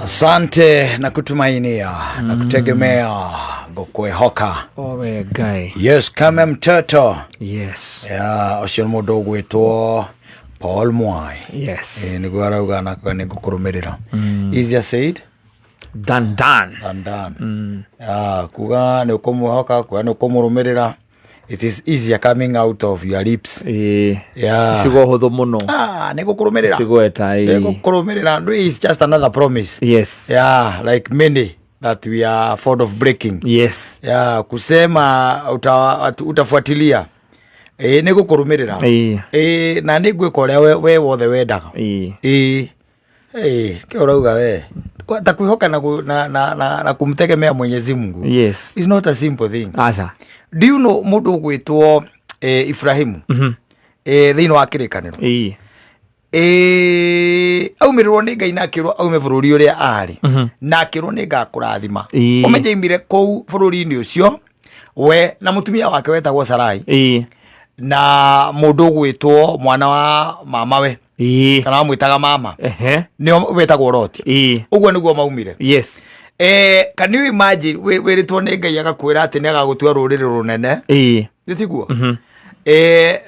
Asante na kutumainia na kutegemea ngũkwĩhoka. Owe Ngai. Yes, kame mtoto. Yes. Ya, ũcio nĩ mũndũ ũgwĩtwo Paul Mwai. Yes. Nĩguo arauga na nĩ ngũkũrũmĩrĩra. Easier said Than done. than done. Ya, kuga nĩ ũkũmwĩhoka, kuga nĩ ũkũmũrũmĩrĩra. It is easier coming out of your lips. Ĩĩ. Yeah. Ciugo hũthũ mũno. Ah, nĩ ngũkũrũmĩrĩra. Cigweta Nĩ ĩĩ. ngũkũrũmĩrĩra. No, it's just another promise. Yes. Yeah, like many that we are fond of breaking. Yes. Yeah, kusema utafuatilia nĩ gũkũrũmĩrĩra. Ĩĩ. Na nĩ ngwĩka ũrĩa we wothe wendaga. Ĩĩ. Kĩ ũrauga we ta kwĩhoka na kumtegemea Mwenyezi Mungu. Yes. It's not a simple thing. Aca. Do you know mũndũ ũgwĩtwo Ibrahimu thĩinĩ wa kĩrĩkanĩro? Ĩĩ. Aumĩrĩrwo nĩ Ngai na akĩrwo aume bũrũri ũrĩa arĩ na akĩrwo nĩ ngakũrathima. Ũmenye aumire kũu bũrũri-inĩ ũcio we na mũtumia wake wetagwo Sarai na mũndũ ũgwĩtwo mwana wa mamawe kana wamwĩtaga mama nĩo wetagwo Loti. Ũguo nĩguo maumire. Yes. Can you imagine wĩrĩtwo nĩ Ngai agakwĩra atĩ nĩ agagũtua rũrĩrĩ rũnene? Nĩ tiguo?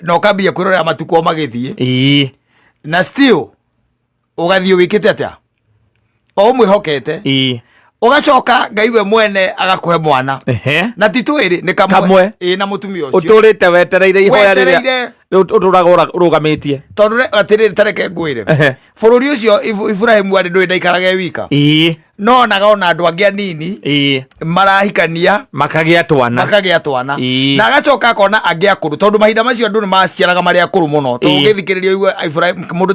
Na ũkambia kwĩrorera matukũ o magĩthiĩ. Na still ũgathiĩ wĩkĩte atĩa? O ũmwĩhokete. Ũgacoka Ngai we mwene agakũhe mwana. Na ti twĩrĩ, nĩ kamwe. Kamwe. Na mũtumia ũcio. Ũtũrĩte wetereire ihoya rĩrĩa Wetereire. ũtũraga ũrũgamĩtie. Tondũ atĩrĩrĩ, ta reke ngwĩre. Bũrũri ũcio Ibrahimu arĩ ndũĩ ndaikaraga e wika. No onaga ona andũ angĩ anini marahikania makagĩa twana. Makagĩa twana. Na agacoka akona angĩ akũrũ, tondũ mahinda macio andũ nĩ maciaraga marĩ akũrũ mũno. Tondũ ũngĩthikĩrĩria ũigue Ibrahim, mũndũ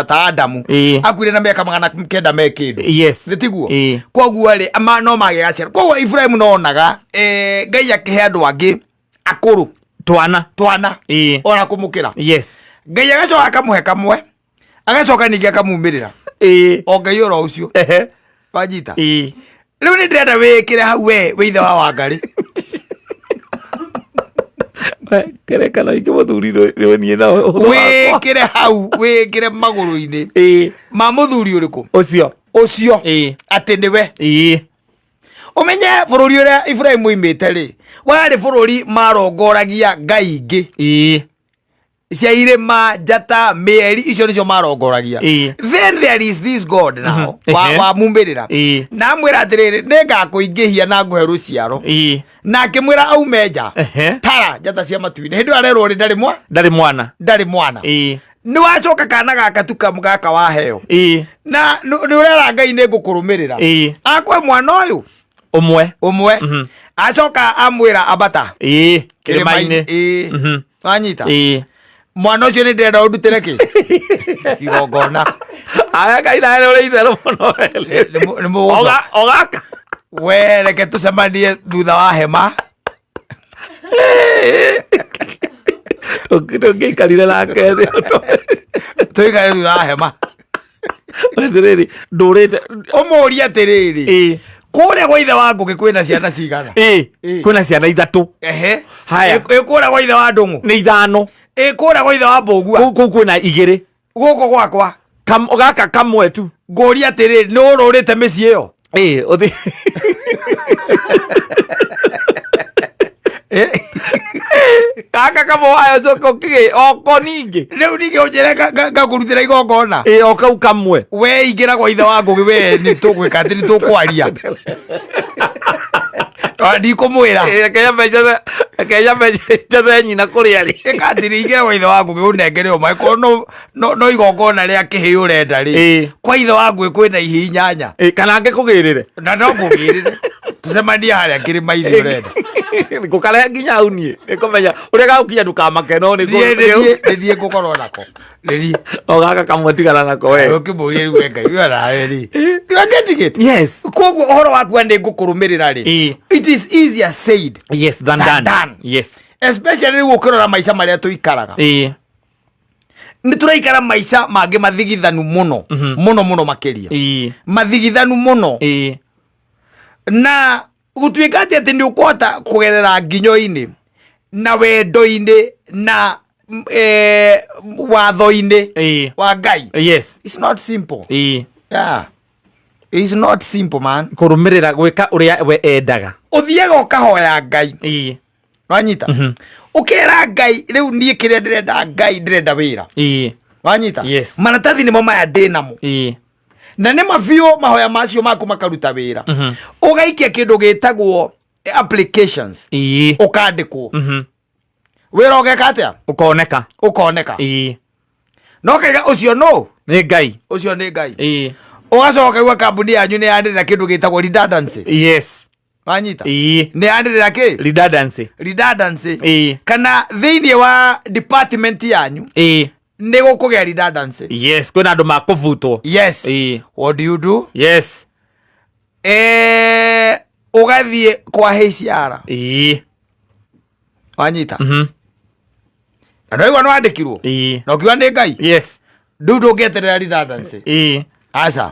ta Adamu akuire na mĩaka 900 me kĩndũ. Yes. Nĩ tiguo? Koguo rĩ, no magĩaga ciana. Koguo Ibrahimu no onaga, Ngai akĩhe andũ angĩ akũrũ twana. Twana. Ona kũmũkĩra. Yes. Ngai agacoka akamũhe kamwe, agacoka ningĩ akamumĩrĩra. O Ngai oro ũcio. Wanyita? Rĩu nĩ ndĩrenda wĩkĩre hau we wĩ ithe wa Wangarĩ. Kerekano ingĩ mũthuri nĩ niĩ na ũhoro wakwa. Wĩkĩre hau, wĩkĩre magũrũ-inĩ ma mũthuri ũrĩkũ? Ũcio. Ũcio. Atĩ nĩwe. Ũmenye bũrũri ũrĩa Ibrahimu oimĩte rĩ, warĩ bũrũri marongoragia ngai ingĩ. Cia irĩma, njata, mĩeri, icio nĩcio marongoragia. Then there is this God now, wa mumĩrĩra. Na amwĩra atĩrĩrĩ, nĩ ngakũingĩhia na ngũhe rũciaro. Na akĩmwĩra aume nja. Tara njata cia matu-inĩ. Hĩndĩ ĩyo arerwo rĩ, ndarĩ ndarĩ mwana. Ndarĩ mwana. Nĩ wacoka kana gaka tu gaka waheo. Na nĩ ũrera Ngai nĩ ngũkũrũmĩrĩra. Akwe mwana ũyũ Ũmwe. Ũmwe. Acoka amwĩra ambata Kĩrĩma-inĩ. Wanyita? Mwana ũcio nĩ ndĩrenda ũndutĩre kĩ? Igongona. Aya Ngai nawe nĩ ũrĩ itherũ mũno. Nĩ mũgũcoka. Ogaka. We reke tũcemanie thutha wa hema. Tũngĩikarire nake thĩ. Tũikare thutha wa hema. Atĩrĩrĩ, ndũrĩte. Ũmũrie atĩrĩrĩ. Kũrĩa gwa ithe wa Ngũgĩ kwĩna ciana cigana? Kwĩna ciana ithatũ. Haya. Ĩ kũrĩa gwa ithe wa Ndũng'ũ? Nĩ ithano. Ĩ kũrĩa gwa ithe wa Mbũgua? Kũu kwĩna igĩrĩ. Gũkũ gwakwa? Gaka kamwe tu. Ngũria atĩrĩrĩ, nĩ ũrũrĩte mĩciĩ ĩyo? Ũthi. Gaka kamwe wayo coka ũkĩgĩ oko ningĩ. Rĩu ningĩ ũnjĩre ngakũrutĩra igongona. O kau kamwe. We ingĩra gwa ithe wa Ngũgĩ, we nĩ tũgwĩka atĩ nĩ tũkwaria. Ndikũmwĩra. Reke nyambe njethe nyina kũrĩa rĩ. Ĩka atĩrĩ, ingĩra gwa ithe wa Ngũgĩ ũnengere ũmwe. Angĩkorwo no igongona rĩa kĩhĩĩ ũrenda rĩ. Kwa ithe wa Ngũgĩ kwĩna ihĩĩ inyanya. Kana ngĩkũgĩrĩre. Na no ngũgĩrĩre. Tũcemanie harĩa kĩrĩma-inĩ ũrenda. Ngũkarehe nginya hau niĩ. Nĩngũmenya ũrĩa gagũkinya ndũkamake no nĩ Nĩ niĩ ngũkorwo nako. Nĩ niĩ. O gaka kamwe tigana nako we. Ũkĩmũria rĩu we Ngai, we nawe rĩ. You are getting it? Yes. Koguo ũhoro waku nĩ ngũkũrũmĩrĩra rĩ. It is easier said Yes, than than done. done. Yes. Especially rĩu ũkĩrora maica marĩa tũikaraga. Nĩ tũraikara maica mangĩ mathigithanu mũno. Mũno mũno makĩria. Mathigithanu mũno. Na gũtuĩka atĩ nĩ ũkũhota kũgerera nginyo-inĩ na wendo-inĩ na watho-inĩ wa Ngai. Yes. It's not simple. Yeah. It's not simple, man. Kũrũmĩrĩra gwĩka ũrĩa we endaga. Ũthiaga ũkahoya Ngai. Wanyita? Ũkera Ngai, rĩu niĩ kĩrĩa ndĩrenda, Ngai, ndĩrenda wĩra. Wanyita? Yes. Maratathi nĩmo maya ndĩ namo. Na nĩ mabiũ mahoya macio maku makaruta wĩra. Ũgaikia kĩndũ gĩtagwo applications. Ũkandĩkwo. Wĩra ũgeka atĩa? Ũkoneka. Ũkoneka. No kaiga ũcio no Nĩ Ngai. Ũcio nĩ Ngai. Ũgacoka ũkaigua kambuni yanyu nĩ yanĩrĩra kĩndũ gĩtagwo redundancy. Wanyita? Nĩ yanĩrĩra kĩ? Redundancy. Redundancy. Kana thĩinĩ wa department yanyu nĩ gũkũgĩa redundancy. Yes, kwĩna andũ makũbutwo. Yes. What do you do? Ũgathiĩ kwa HR. Wanyita? Na ndwaigua nĩ wandĩkirwo na ũkiuga nĩ Ngai. Rĩu ndũngĩeterera redundancy. Aca.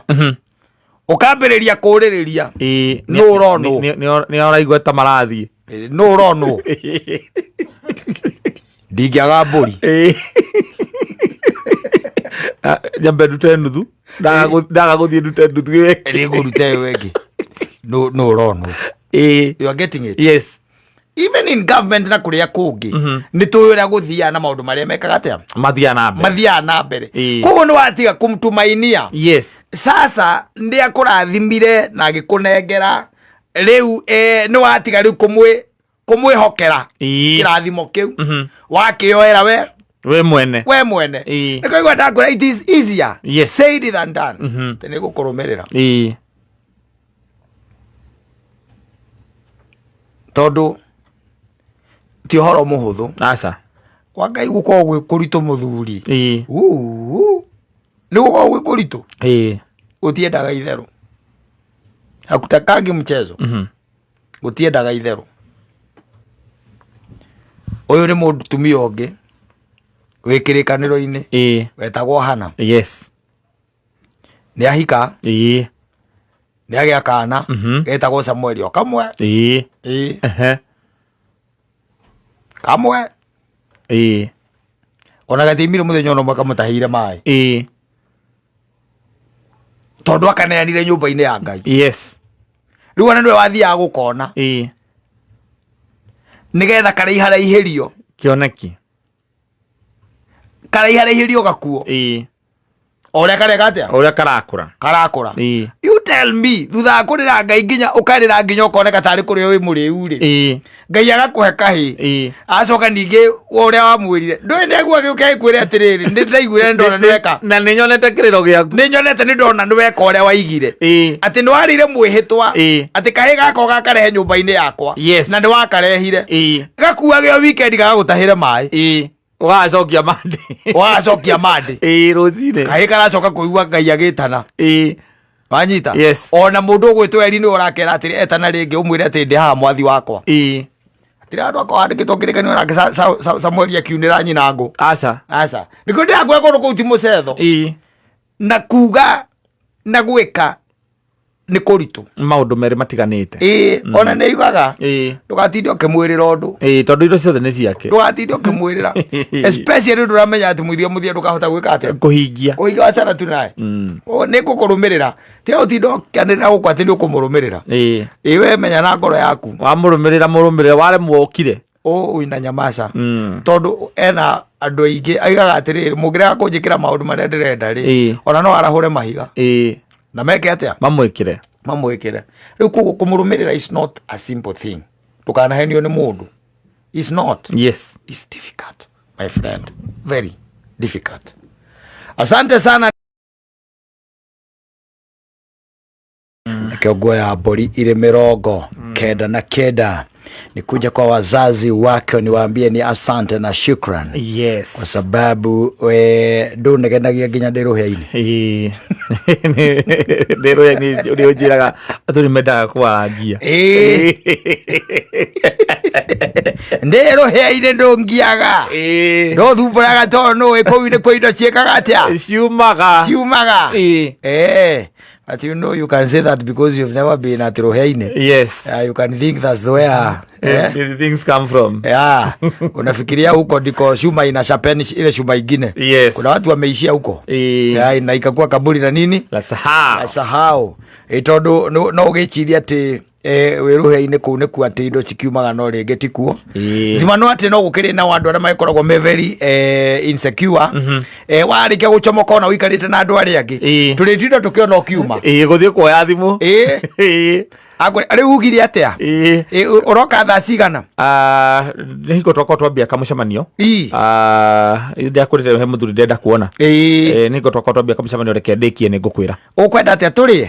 Ũkambĩrĩria kũrĩrĩria. Nũ ũronwo? Nĩ ũraigua ta marathiĩ. Nũ ũronwo? Ndingĩaga mbũri. Nyambe ndute nuthu. Ndaga gũthiĩ ndute nuthu ĩyo ĩngĩ. Nĩngũruta ĩyo ĩngĩ. Nũ ũronwo? You are getting it? Yes. Even in government na kũrĩa kũngĩ, nĩ tũĩ ũrĩa gũthiaga na maũndũ marĩa mekaga atĩa? Mathiaga na mbere. Mathiaga na mbere. Koguo nĩ watiga kũmtumainia. Sasa nĩ akũrathimire na agĩkũnengera rĩu, nĩ watiga rĩu kũmwĩhokera kĩrathimo kĩu. Wakĩoera we We mwene. We mwene. Nĩ kũigua ndakwĩra, it is easier said than done. Atĩ nĩ gũkũrũmĩrĩra. Tondũ ti ũhoro mũhũthũ. Aca. Kwa Ngai gũkoragwo gwĩ kũritũ, mũthuri. Uu, nĩ gũkoragwo gwĩ kũritũ. Gũtiendaga itherũ, hakutakangi mchezo. Gũtiendaga itherũ. Ũyũ nĩ mũtumia ũngĩ wĩ kĩrĩkanĩro-inĩ wetagwo Hana. Nĩ ahika. Nĩ agĩa kana getagwo Samueli, o kamwe. Ĩĩ. Kamwe. Ona gatiaimire mũthenya ona ũmwe kamũtahĩire maĩ. Tondũ akaneanire nyũmba-inĩ ya Ngai. Rĩu ona nĩwe wathiaga gũkona nĩgetha karaiharaihĩrio. Kĩoneki. Karaiharaihĩrio gakuo. O ũrĩa kareka atĩa? O ũrĩa karakũra. Karakũra. You tell me, thutha wa kũrĩra Ngai nginya ũkarĩra nginya ũkoneka tarĩ kũrĩa wĩ mũrĩu rĩ, Ngai agakũhe kahĩ. Acoka ningĩ ũrĩa wamwĩrire ndũĩ nĩaigua gĩũke gĩkwĩre atĩrĩrĩ, nĩ ndaiguire, nĩ ndona nĩ weka. Na nĩ nyonete kĩrĩro gĩaku. Nĩ nyonete, nĩ ndona nĩ weka ũrĩa waigire, atĩ nĩ warĩire mwĩhĩtwa atĩ kahĩ gaka ũgakarehe nyũmba-inĩ yakwa. Na nĩ wakarehire. Gakuage o weekend gagagũtahĩre maĩ. Ũgacokia mande. Ũgagacokia mande. Rũcinĩ. Kahĩ karacoka kũigua Ngai agĩtana. Wanyita? Yes. Ona mũndũ ũgwĩtwo Eli nĩ ũrakera atĩrĩ, etana rĩngĩ ũmwĩre atĩ ndĩ haha, mwathi wakwa. Hatirĩ handũ akorwo handĩkĩtwo kĩrĩkanĩro nake Samueli akiunĩra nyina ngũ. Aca. Aca, nĩkĩo ndĩrakwĩra kũndũ kũu ti mũcetho. Na kuga na gwĩka nĩ kũritũ. Maũndũ merĩ matiganĩte. Ĩĩ, ona nĩ yugaga ndũgatinde ũkĩmwĩrĩra ũndũ. Tondũ indo ciothe nĩ ciake. Ndũgatinde ũkĩmwĩrĩra, especially ndũramenya atĩ mũthia mũthia ndũkahota gwĩka atĩa? Kũhingia. Kũhingia, wacana tu naye. Nĩ ngũkũrũmĩrĩra, tiga ũtinde ũkĩanĩrĩra gũkũ atĩ nĩ ũkũmũrũmĩrĩra. Ĩĩ, we menya na ngoro yaku. Wamũrũmĩrĩra mũrũmĩrĩra, waremwo ũkire. Ũina nyamaca. Tondũ ena andũ aingĩ aigaga atĩrĩrĩ, mũngĩrega kũnjĩkĩra maũndũ marĩa ndĩrenda rĩ, ona no arahũre mahiga. Na meke atĩa? Mamwĩkĩre. Mamwĩkĩre. Rĩu koguo kũmũrũmĩrĩra is not a simple thing. Ndũkanahenio nĩ mũndũ, is not. It's difficult, my friend, very difficult. Asante sana. Nakĩo nguoya mbũri irĩ 99 ni kuja kwa wazazi wake niwaambie ni asante na shukran, kwa sababu we ndũnegenagia nginya ndĩ rũhĩa-inĩ. Ndä rå nä å njä raga andå nä mendaga kwarangia. Ĩĩ. Ndĩ rũhĩa-inĩ ndũngiaga, ndũthumbũraga tondũ nũĩ kũu nĩ kwĩ indo ciĩkaga atĩa? Ciumaga. Ciumaga. But you know you can say that because you've never been at Ruhia-inĩ. Yes. You can think that's where eh? The things come from. Yeah. Unafikiria huko ndiko shuma ina sharpen ile shuma ingine. Yes. Kuna watu wameishia huko. Yeah, na ikakuwa kaburi na nini? La sahau. La sahau. Tondu no ũgĩciria atĩ wĩ rũhĩa-inĩ kũu nĩkuo atĩ indo cikiumaga no rĩngĩ tikuo. Zima no atĩ no gũkĩrĩ na andũ arĩa magĩkoragwo me very insecure. Warĩkia gũcomoka ona ũikarĩte na andũ arĩa angĩ. Tũrĩtinda tũkĩona ũkiuma. Ĩĩ, gũthiĩ kuoya thimũ. Rĩu ugire atĩa? Ũroka thaa cigana? Nĩ hingo twakorwo twambia kamũcemanio. Ndakwĩrĩte he mũthuri ndĩrenda kuona. Nĩ hingo twakorwo twambia kamũcemanio, reke ndĩkie nĩ ngũkwĩra. Ũkwenda atĩa tũrĩe?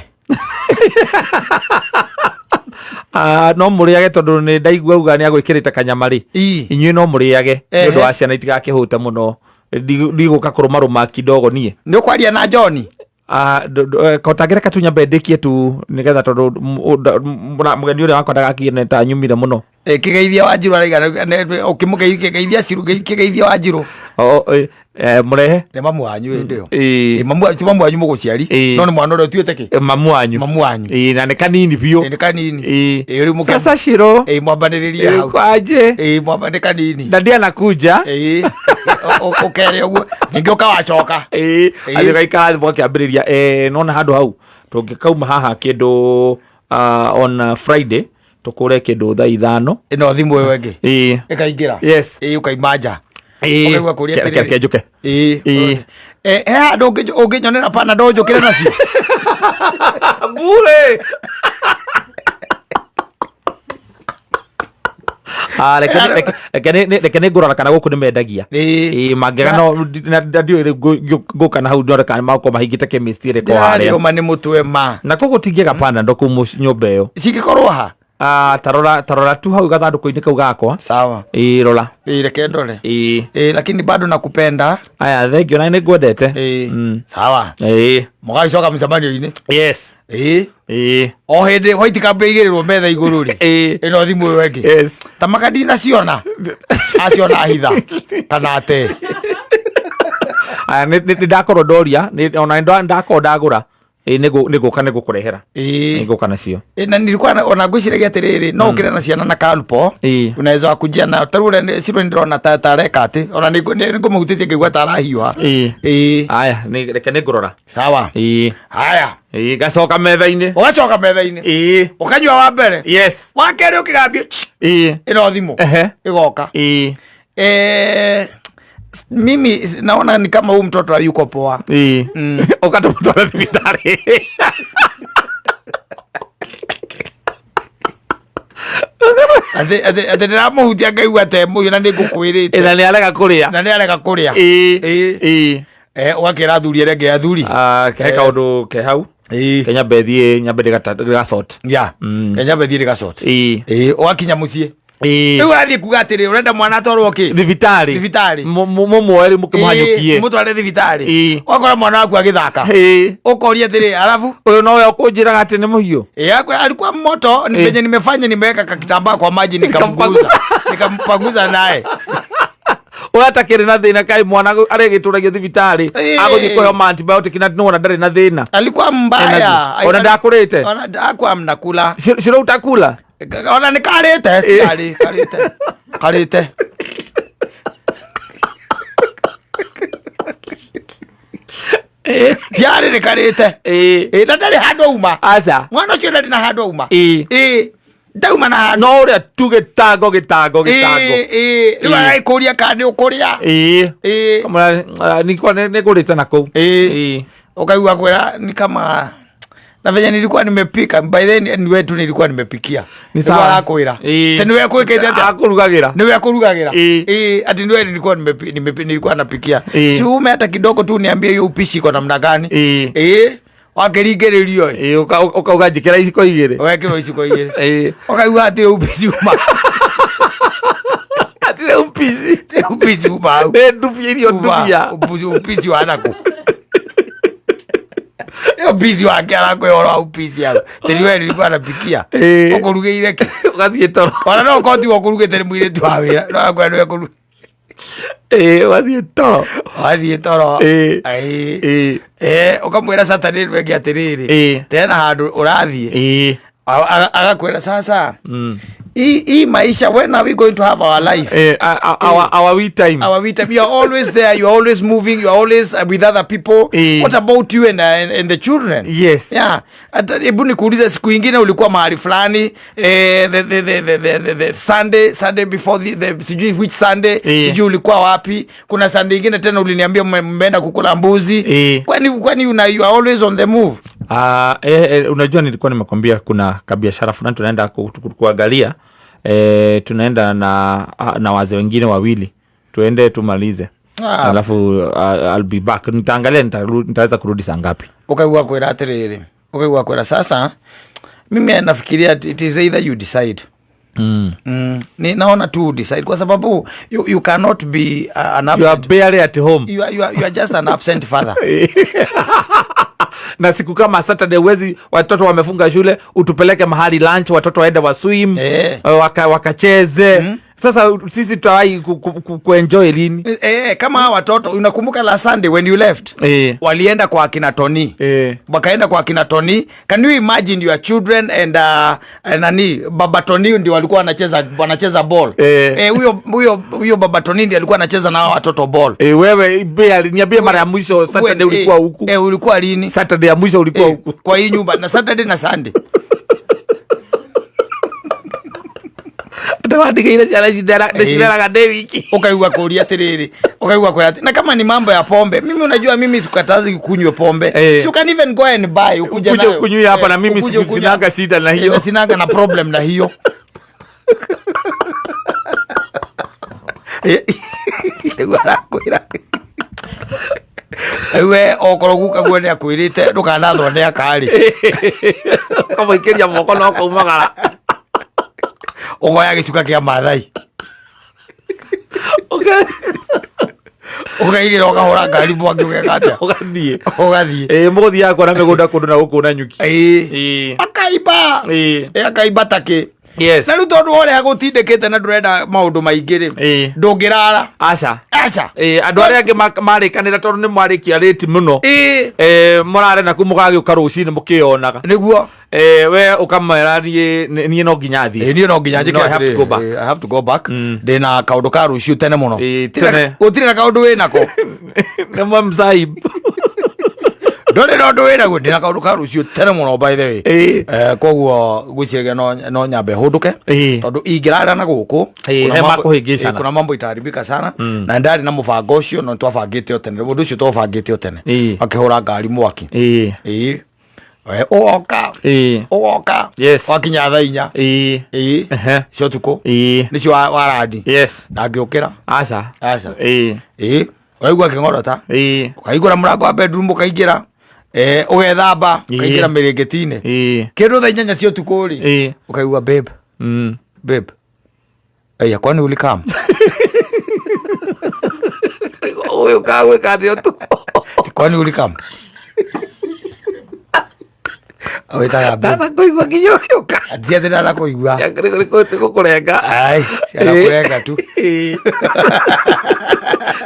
No mũrĩage tondũ nĩ ndaigua uga nĩ agwĩkĩrĩte kanyama rĩ. Inyuĩ no mũrĩage nĩ ũndũ wa ciana itigakĩhũte mũno. Ndigũka kũrũmarũma kidogo niĩ. Nĩ ũkwaria na John? Kotangĩreka tu nyambe ndĩkie tu nĩgetha tondũ mũgeni ũrĩa wakwa ndagakĩone ta nyumire mũno. Kĩgeithia Wanjirũ araiga, ũkĩmũgeithia Ciru, kĩgeithia Wanjirũ. Mũrehe. Nĩ mamu wanyu hĩndĩ ĩyo. Ti mamu wanyu mũgũciari, no nĩ mwana ũrĩa ũtuĩte kĩ? Mamu wanyu. Mamu wanyu. Na nĩ kanini biũ. Nĩ kanini. Rĩu Sasa Shiro. Mwambanĩrĩrie hau. Kwaje? Mwamba nĩ kanini. Na ndiye anakuja. Ũkere ũguo. Ningĩ ũkawacoka. Athiĩ ũgaikara thĩ mũgakĩambĩrĩria. Nona handũ hau. Tũngĩkauma haha kĩndũ, on Friday, tũkũre kĩndũ thaa 5. Ĩno thimũ ĩyo ĩngĩ. Ĩkaingĩra. Yes. Ũkaima nja. Ũkaigua kũria atĩrĩrĩ. Reke njũke. He handũ ũngĩnyonera Panadol njũkĩre nacio? Bure. Reke nĩ ngũrora kana gũkũ nĩ mendagia. Mangĩaga no, na ndiũĩ rĩu ngũka na hau ndore kana magokorwo mahingĩte chemist ĩrĩa ĩkoragwo harĩa. Ndĩrarĩũma nĩ mũtwe ma. Na koguo tingĩaga Panadol kũu nyũmba ĩyo. Cingĩkorwo ha? Tarora tu hau gathandũkũ-inĩ kau gakwa. Sawa. Rora. Reke ndore. Lakini bado nakupenda. Aya, thengiũ, na nĩ ngwendete. Sawa. Mũgagĩcoka mũcemanio-inĩ. Yes. O hĩndĩ white cup ĩigĩrĩrwo metha igũrũ rĩ. Ĩno thimũ ĩyo ĩngĩ. Yes. Ta makadi naciona. Aciona hitha. Kana ate. Aya, nĩ ndakorwo ndoria, ona nĩ ndakorwo ndagũra. Nĩ ngũkũrehera. Nĩ ngũka nacio. Na nilikuwa ona ngwĩciragia atĩrĩrĩ, no ũkĩre na ciana na kalpo. Unaweza wakujia na tarĩu ũrĩa Ciro nĩ ndĩrona ta areka atĩ, ona nĩ ngũmũhutĩtie ngĩigua ta arahiũha. Aya, reke nĩ ngũrora. Sawa. Haya. Ngacoka metha-inĩ. Ũgacoka metha-inĩ. Ũkanyua wa mbere. Yes. Wa kerĩ ũkĩgambio, ĩno thimũ. Ĩgoka. Mimi naona ni kama huyu mtoto hayuko poa. Ũkatamũtwara thibitarĩ. Atĩ ndĩramũhutia ngaigua ta mũhiũ na nĩ ngũkwĩrĩte. Na nĩ arega kũrĩa. Na nĩ arega kũrĩa. Ũgakĩra athuri arĩa angĩ athuri. He kaũndũ ke hau. Ke nyambe thiĩ, nyambe ndĩga sort. Ya. Ke nyambe thiĩ ndĩga sort. Ũgakinya mũciĩ. Rĩu ũrathiĩ kuga atĩrĩ, ũrenda mwana atwarwo kĩ? Thibitarĩ. Thibitarĩ. Mũmuoe rĩu mũkĩmũhanyũkie. Mũtware thibitarĩ. Ũgakora mwana waku agĩthaka. Ũkoria atĩrĩ, alafu? Ũyũ nowe ũkũnjĩraga atĩ nĩ mũhiũ? Alikuwa moto, ni penye nimefanya, nimeweka kakitambaa kwa maji, nikamguza. Nikampanguza naye. Ũyũ atakĩrĩ na thĩna, kaĩ mwana arĩgĩtũragio thibitarĩ. Agũthiĩ kũheo ma antibiotic na nĩwona ndarĩ na thĩna. Alikuwa mbaya. Ena ona ndakũrĩte? Ona ndakwa mnakula. Ciro utakula? Ona nĩ karĩte. Karĩ, karĩte. Karĩte. Tiarĩ nĩ karĩte. Na ndarĩ handũ auma. Aca. Mwana ũcio ndarĩ na handũ auma. Ndauma na handũ. No ũrĩa tu gĩtango, gĩtango, gĩtango. Rĩu aragĩkũria kana nĩ ũkũrĩa. Kamũra, nĩkwa nĩ ngũrĩte na kũu. Ũkaigua kwĩra ni kama na venye nilikuwa nimepika, by then ni wetu nilikuwa nimepikia. Ni Nĩguo sawa. arakwĩra. Te niwe kwĩkĩte atĩa? Akũrugagĩra. Niwe akũrugagĩra. Ati niwe nilikuwa nilikuwa napikia. Si ume hata kidogo tu niambie hiyo upishi iko namna gani? Wakĩringĩrĩrio ĩ. Ũkauga njĩkĩra iciko igĩrĩ. Ũgekĩrwo iciko igĩrĩ. Ũkaigua atĩ upishi uma. Atĩ upishi. Atĩ upishi uma hau. Nĩ ndubia irio Uma. ndubia. Upishi, upishi wa naku. Nĩ upishi wake arakwĩra ũhoro wa upishi hau. Atĩ niwe nilikuwa napikia. Ũkũrugĩire kĩ? Ũgathiĩ toro. Ona no ũkorwo tiwe ũkũrugĩte nĩ mũirĩtu wa wĩra. No akwĩra nĩwe ũkũrugĩire. Ĩĩ, ũgathiĩ toro. Wathiĩ toro. Ĩĩ. Ĩĩ. Ĩĩ. Ũkamwĩra Saturday ĩno ĩngĩ atĩrĩrĩ, Ĩĩ. tena handũ ũrathiĩ. Ĩĩ. Agakwĩra sasa hii maisha, when are we going to have our life? Our we time. Our we time. You are always there, you are always moving, you are always with other people. What about you and the children? Yes. Yeah. Hata hebu nikuulize, siku ingine ulikuwa mahali fulani, the Sunday before the sijui which Sunday, sijui ulikuwa wapi. Kuna Sunday ingine tena uliniambia mmeenda kukula mbuzi. Kwani you are always on the move? Unajua nilikuwa nimekwambia kuna kabiashara fulani tunaenda kuangalia. Tunaenda na wazee wengine wawili, tuende tumalize. Alafu I'll be back. Nitaangalia nitaweza kurudi saa ngapi. Ukaigua kwira atiriri, ukaigua kwira sasa mimi nafikiria it is either you decide. Ni naona tu decide kwa sababu you cannot be an You are absent. barely at home. You are just an absent father. Na siku kama Saturday huwezi, watoto wamefunga shule, utupeleke mahali lunch, watoto waende wa swim, wakacheze. Sasa sisi tutawahi kuenjoy lini? Kama hawa watoto, unakumbuka last Sunday when you left? Walienda kwa akina Tony. Wakaenda kwa akina Tony. Can you imagine your children and nani, Baba Tony ndio walikuwa wanacheza ball. Huyo Baba Tony ndio alikuwa anacheza na hawa watoto ball. Wewe, Bea, niambie mara ya mwisho Saturday ulikuwa huku? Ulikuwa lini? Saturday ya mwisho ulikuwa huku. Kwa hii nyumba na Saturday na Sunday. Ndawandĩkĩire ciana ici ndĩcireraga ndĩ wiki. Ukaigua kũũria atĩrĩrĩ, ukaigua kũũria atĩ, na kama ni mambo ya pombe, mimi unajua mimi sikatazi kunywa pombe. So you can even go and buy, ukuje Ukuje nayo. kunywa hapa na mimi Ukuje kunywa. sinanga shida na hiyo. Sinanga na problem na hiyo. Rĩu arakwĩra. We okorwo guka guo nĩ akwĩrĩte ndũkanathwo nĩ akarĩ. Ũkamũikĩria moko na ũkaumagara. Ũkoya gĩcuka kĩa Maathai. Ũkaigĩra ũkahũra ngari mwaki ũgeka atĩa? Ũgathiĩ. Ũgathiĩ. Mũgũthiaga kuona mĩgũnda kũndũ na gũkũ na nyuki. Akaiba. Akaiba takĩ. Na rĩu tondũ ũrĩa agũtindĩkĩte na ndũrenda maũndũ maingĩ rĩ, ndũngĩrara. Aca. Aca. Andũ arĩa angĩ marĩkanĩra tondũ nĩ mwarĩkia rĩti mũno. Mũrare naku mũgagĩũka rũcinĩ mũkĩyonaga. Nĩguo. We ũkamwĩra niĩ no nginya thiĩ. Niĩ no nginya njĩke No, I have to go atĩrĩrĩ, back. I have to go back. Ndĩna kaũndũ ka rũciũ tene mũno. Tene. Gũtirĩ na kaũndũ wĩnako. Nĩ mwa msaib. Ndũrĩ na ũndũ wĩnaguo, ndĩna kaũndũ ka rũciũ tene mũno by the way. Koguo ngwĩciria no nyambe hũndũke. Tondũ ingĩrara na gũkũ, He makũhĩngĩcana. kuna mambo itaharibika sana. Na ndarĩ na mũbango ũcio, no twabangĩte o tene. Ũndũ ũcio twabangĩte o tene. Akĩhũra ngari mwaki. Ũgoka. Ũgoka. Wakinya thaa inya. Cia ũtukũ. Nĩcio warandi. Na ngĩũkĩra. Aca. Aca. Ũraigua akĩng'orota. Ũkaihingũra mũrango wa bedroom ũkaingĩra. Ũgethamba, ũkaingĩra mĩrĩngĩti-inĩ. Kĩndũ thaa inyanya cia ũtukũ rĩ, ũkaigua babe. Babe. Aya, kwani ulikam? Ũyũ kagwĩka atĩa ũtukũ? Kwani ulikam? Wĩtaga babe. Ndanakuigua nginya ũgĩũka. Ti atĩ ndanakuigua. Nĩ gũkũrenga. Ai, cianakũrenga tu.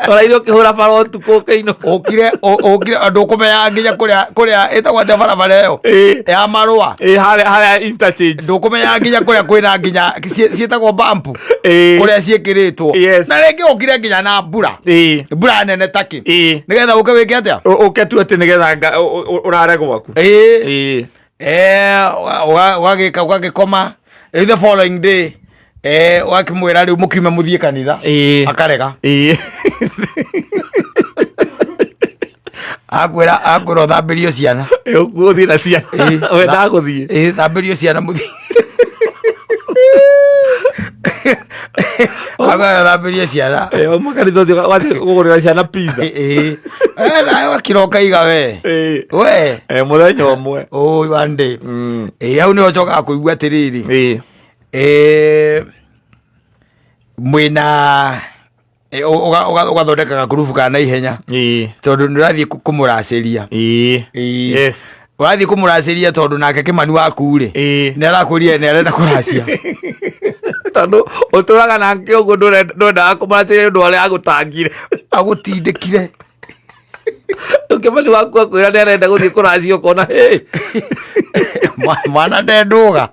Ũraire ũkĩhũra bara ũtukũ ũkĩinũka. Ũkire, ũkire, andũ ũkũmenyaga nginya kũrĩa ĩtagwo atĩa barabara ĩyo? Ya marũa. Harĩa interchange. Ndũkũmenyaga nginya kũrĩa kwĩna nginya ciĩtagwo bump. Kũrĩa ciĩkĩrĩtwo. Na rĩngĩ ũkire nginya na mbura. Mbura nene takĩ. Nĩgetha ũke wĩke atĩa? Ũke tu atĩ nĩgetha ũrare gwaku. Ũgagĩkoma. Rĩu the following day, ũgakĩmwĩra rĩu mũkiume mũthiĩ kanitha. Akarega. Akwĩra ũthambĩrio ciana. Ũgũthiĩ na ciana. We ndagũthiĩ. Thambĩrio ciana mũthiĩ. Akwĩra ũthambĩrio ciana. Uma kanitha ũthiĩ ũgathiĩ kũgũrĩra ciana pizza. Nawe wakĩroka iga we. We. Mũthenya ũmwe. Oh, one day. Hau nĩho njokaga kũigua atĩrĩrĩ. Mwĩna, ũgathondeka gakurubu ka naihenya. Tondũ nĩ ũrathiĩ kũmũracĩria. Ũrathiĩ kũmũracĩria tondũ nake Kĩmani waku rĩ, nĩ arakwĩrire nĩ arenda kũracia. Tondũ ũtũraga nake ũguo, ndwendaga kũmũracĩria nĩ ũndũ wa ũrĩa agũtangire. Agũtindĩkire. Rĩu Kĩmani waku akwĩra nĩ arenda gũthiĩ kũracia, ũkona hĩ. Mwana ndendũga,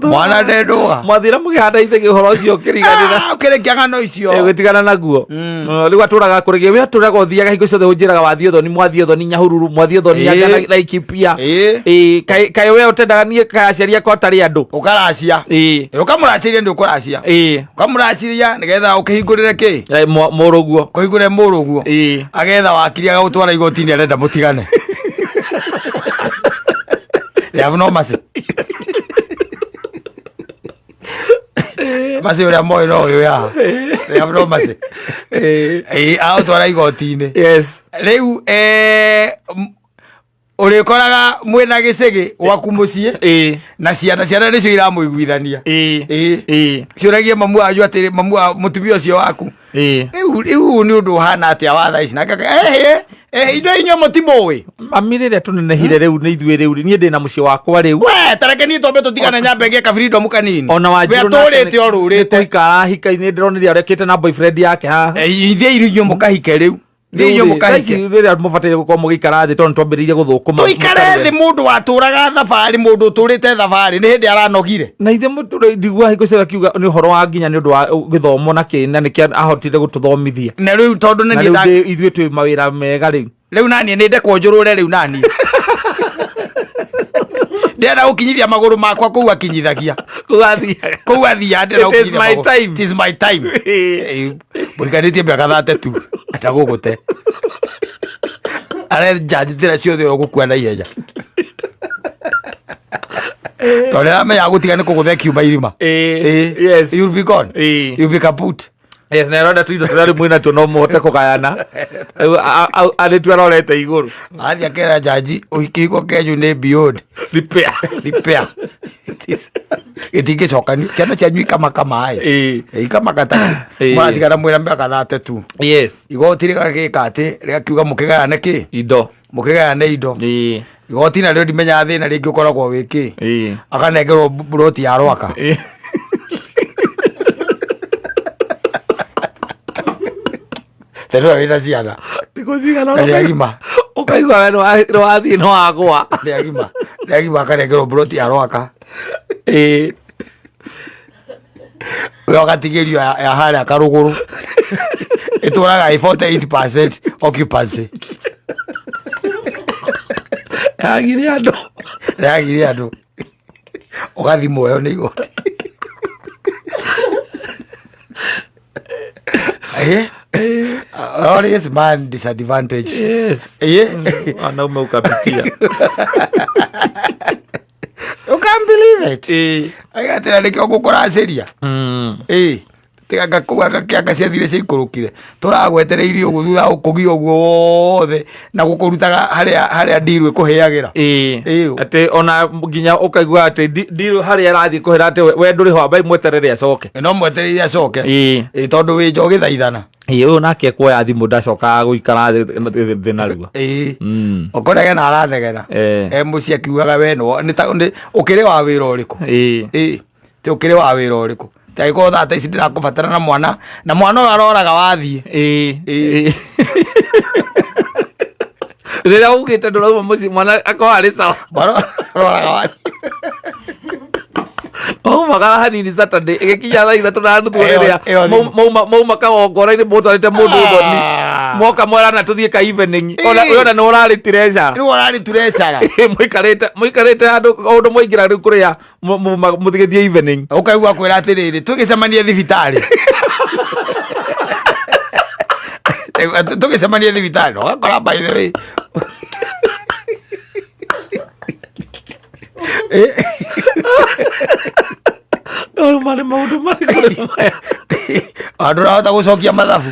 mwana ndendũga. Mwathira mũkĩhanda ithegi, ũhoro ũcio ũkĩriganĩra. Ah, ũkĩrĩkia ng'ano icio. Gũtigana naguo. Rĩu atũraga kũrĩgia, we atũraga ũthiaga hingo ciothe ũnjĩraga wathiĩ ũthoni, mwathiĩ ũthoni Nyahururu, mwathiĩ ũthoni anga Laikipia. Ĩĩ, kaĩ we ũtendaga niĩ, kaĩ aciari akwa tarĩ andũ? Ũkaracia. Ũkamũracĩria, nĩ ũkũracia. Ũkamũracĩria nĩgetha ũkĩhingũrĩre kĩ? Mũrũguo. Kũhingũrĩre mũrũguo. Agetha wakiri agagũtwara igoti-inĩ, arenda mũtigane. They have no mercy. Mercy ũrĩa moĩ no ũyũ ya. They have no mercy. Agũtwara igoti-inĩ. Rĩu ũrĩkoraga mwĩna gĩcĩgĩ gwaku mũciĩ na ciana, ciana nĩcio iramũiguithania. Ciũragie mamu wanyu atĩrĩ, mamu wa mũtumia ũcio waku, rĩu nĩ ũndũ ũhana atĩa wa thaa ici? Nake ehe indo inyuĩ mũtimũĩ. Mami, rĩrĩa tũnenehire rĩu nĩ ithuĩ, rĩu niĩ ndĩ na mũciĩ wakwa rĩu. We tareke niĩ twambe tũtigane, nyambe ngĩe kabirindo kanini. Ona we Wanjirũ atũrĩte o rũrĩte. Kũhika arahika, nĩ ndĩronire arekĩte na boyfriend yake haha. Ithiĩ inyuĩ mũkahike rĩu, ithiĩ inyuĩ mũkahike. Rĩrĩa mũbataire gũkorwo mũgĩikara thĩ, tondũ twambĩrĩirie gũthũkũma. Tũikare thĩ? Mũndũ watũraga thabarĩ, mũndũ ũtũrĩte thabarĩ, nĩ hĩndĩ aranogire. Na ithe mũtũrĩ ndigua hingo ciothe akiuga nĩ ũhoro wa nginya nĩ ũndũ wa gĩthomo na kĩ na nĩkĩo ahotire gũtũthomithia. Na rĩu tondũ nĩ Na niĩ rĩu ithuĩ twĩ mawĩra mega rĩu. Rĩu naniĩ nĩ ndekwo njũrũre, rĩu naniĩ ndĩrenda gũkinyithia magũrũ makwa kũu akinyithagia. Kũu athiaga. Kũu athiaga ndĩrenda It is gũkinyithia my magũrũ. time. It is my time. Mũhikanĩtie mĩaka 32 ndagũgũte, arenja njĩra ciothe ũrĩa ũgũkua na ihenya, tondũ nĩaramenya gũtiga nĩ kũgũtha kiuma irima. You'll be gone. You'll be kaput. Yes, na arona tuindo tũrĩa rĩu mwĩnatuo no mũhote kũgayana. Rĩu arĩ tu arorete igũrũ. Athiĩ akera jaji kĩhiko kenyu nĩ beyond repair. Repair. Gĩtingĩcokanio, ciana cianyu ikamakama ĩ. Ikamaka ta mũratigana mwĩna mĩaka 32. Igoti rĩgagĩka atĩ rĩgakiuga mũkĩgayane kĩ? Indo. Mũkĩgayane indo. Igoti narĩo ndimenyaga thĩna rĩngĩ ũkoragwo wĩ kĩ. Akanengerwo buroti ya Rwaka. Tondũ wĩna ciana. Thikũ cigana Na nĩ agima. Ũkaigua we nĩ wathiĩ nĩ wagũa. Nĩ agima, nĩ agima, akanengerwo buroti ya Rwaka. We ũgatigĩrio ya harĩa karũgũrũ ĩtũraga ĩ 48% occupancy. Yagire andũ. Yagire andũ, ũgathimwo ĩyo nĩ igoti. Always man disadvantage. Wanaume ukapitia. You can't believe it. Agatĩra nĩkĩo ngũkũracĩria. Ĩ tiga ngakũga gakĩanga ciathire ciaikũrũkire, tũragwetereirie ũguo thutha wa gũkũgia ũguo wothe na gũkũrutaga harĩa harĩa ndiru ĩkũhĩagĩra. Atĩ ona nginya ũkaigua atĩ ndirũ harĩa arathiĩ kũhĩra, atĩ we ndũrĩ ho, ambai mweterere acoke. No mwetereire acoke. Ĩ tondũ wĩ nja ũgĩthaithana. Ũyũ nake ekuoya thimũ, ndacokaga gũikara thĩ narua. Ũkũnegena aranegena. E mũciĩ akiugaga we nĩ ũkĩrĩ wa wĩra ũrĩkũ? Ĩ ti ũkĩrĩ wa wĩra ũrĩkũ? Tagĩkorwo thaa ta ici ndĩrakũbatara na mwana, na mwana ũyũ aroraga wathiĩ. Rĩrĩa ugĩte ndũrauma mũciĩ, mwana akorwo arĩ sawa. Mwana aroraga wathiĩ. Maumagara hanini Saturday, ĩgĩkinya thaa 3:30 rĩrĩa Ĩyo thimũ. mauma kagongona-inĩ mũtwarĩte mũndũ ũthoni. Moka mwerana tũthiĩ ka evening. Ona ona nĩ ũrarĩ treasure. Rĩu ũrarĩ treasure. Mũikarĩte handũ o ũndũ mwaingĩra rĩu kũrĩa mũthigĩthiĩ evening. Ũkaigua kwĩra atĩrĩrĩ, tũgĩcemanie thibitarĩ, tũgĩcemanie thibitarĩ, na ũgakora by the way Tondũ marĩ maũndũ marĩkũ rĩu maya? Andũ ũrahota gũcokia mathabu.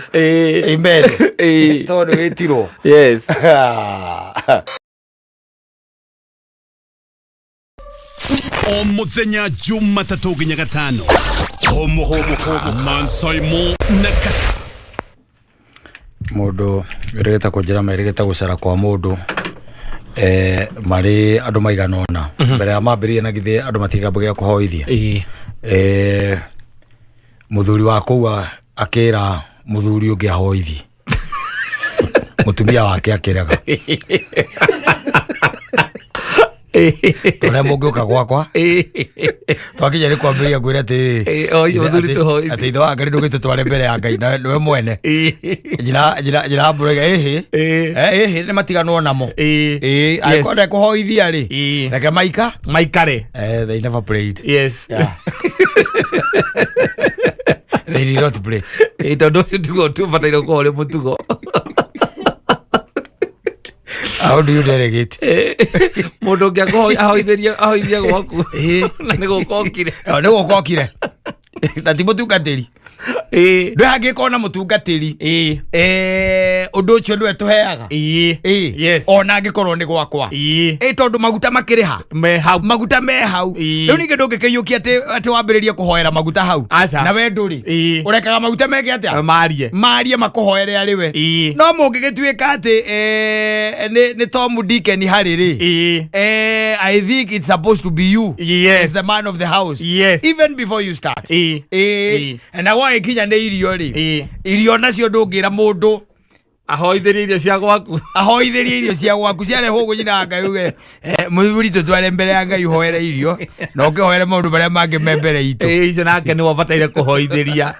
Amen. Tondũ wĩtirwo. O muthenya Jumatatũ nginya Gatano, Homo Mansai Mo na Kata. Mũndũ ĩrĩgĩte kũnjĩra merĩgĩte gũcera kwa mũndũ marĩ andũ maigana ũna mbere ya mambĩrĩrie, na githĩ andũ matigambĩgia kũhoithia. Mũthuri wa kũu akĩra mũthuri ũngĩ ahoithie, mũtumia wake akĩrega. Tũrĩa mũngĩũka gwakwa twakinya nĩ kwambĩrĩria kwĩra atĩrĩrĩ, Ĩ, o, mũthuri tũhoithie. Atĩ ithe wa Ngai, ndũgĩtũtware mbere ya Ngai na nĩwe mwene. Njĩra mbũrega ĩhĩ. Ĩhĩ, nĩ matiganwo namo. Angĩkorwo ndekũhoithia rĩ, reke maika maikare. They never prayed. Yeah. They did not pray. Tondũ ũcio tiguo tũbataire gũkorwo ũrĩ mũtugo. How do you delegate? Mũndũ ũngĩ ahoithĩrie, ahoithie gwaku na nĩ gũka okire. Nĩ gũka okire na ti mũtungatĩri. Ndwĩ hangĩkorwo na mũtungatĩri. Ũndũ ũcio nĩwe tũheaga. Ona angĩkorwo nĩ gwakwa. Tondũ maguta makĩrĩ ha? Me hau. Maguta me hau. Rĩu ningĩ ndũngĩkĩiyũkia atĩ wambĩrĩrie kũhoera maguta hau. Aca. Na we ndũrĩ. Ũrekaga maguta meke atĩa? Marie. Marie, makũhoere arĩ we. No mũngĩgĩtuĩka atĩ nĩ Tom Deacon harĩ rĩ, I think it's supposed to be you as the man of the house, even before you start. Na gwagĩkinya nĩ irio rĩ, irio nacio ndũngĩra mũndũ ahoithĩrie irio cia gwaku. Ahoithĩrie irio cia gwaku ciarehwo ũguo, nyina wa Ngai uge, mũthuri, tũtware mbere ya Ngai ũhoere irio na ũkĩhoere maũndũ marĩa mangĩ me mbere itũ. Icio nake nĩwe ũbataire kũhoithĩria.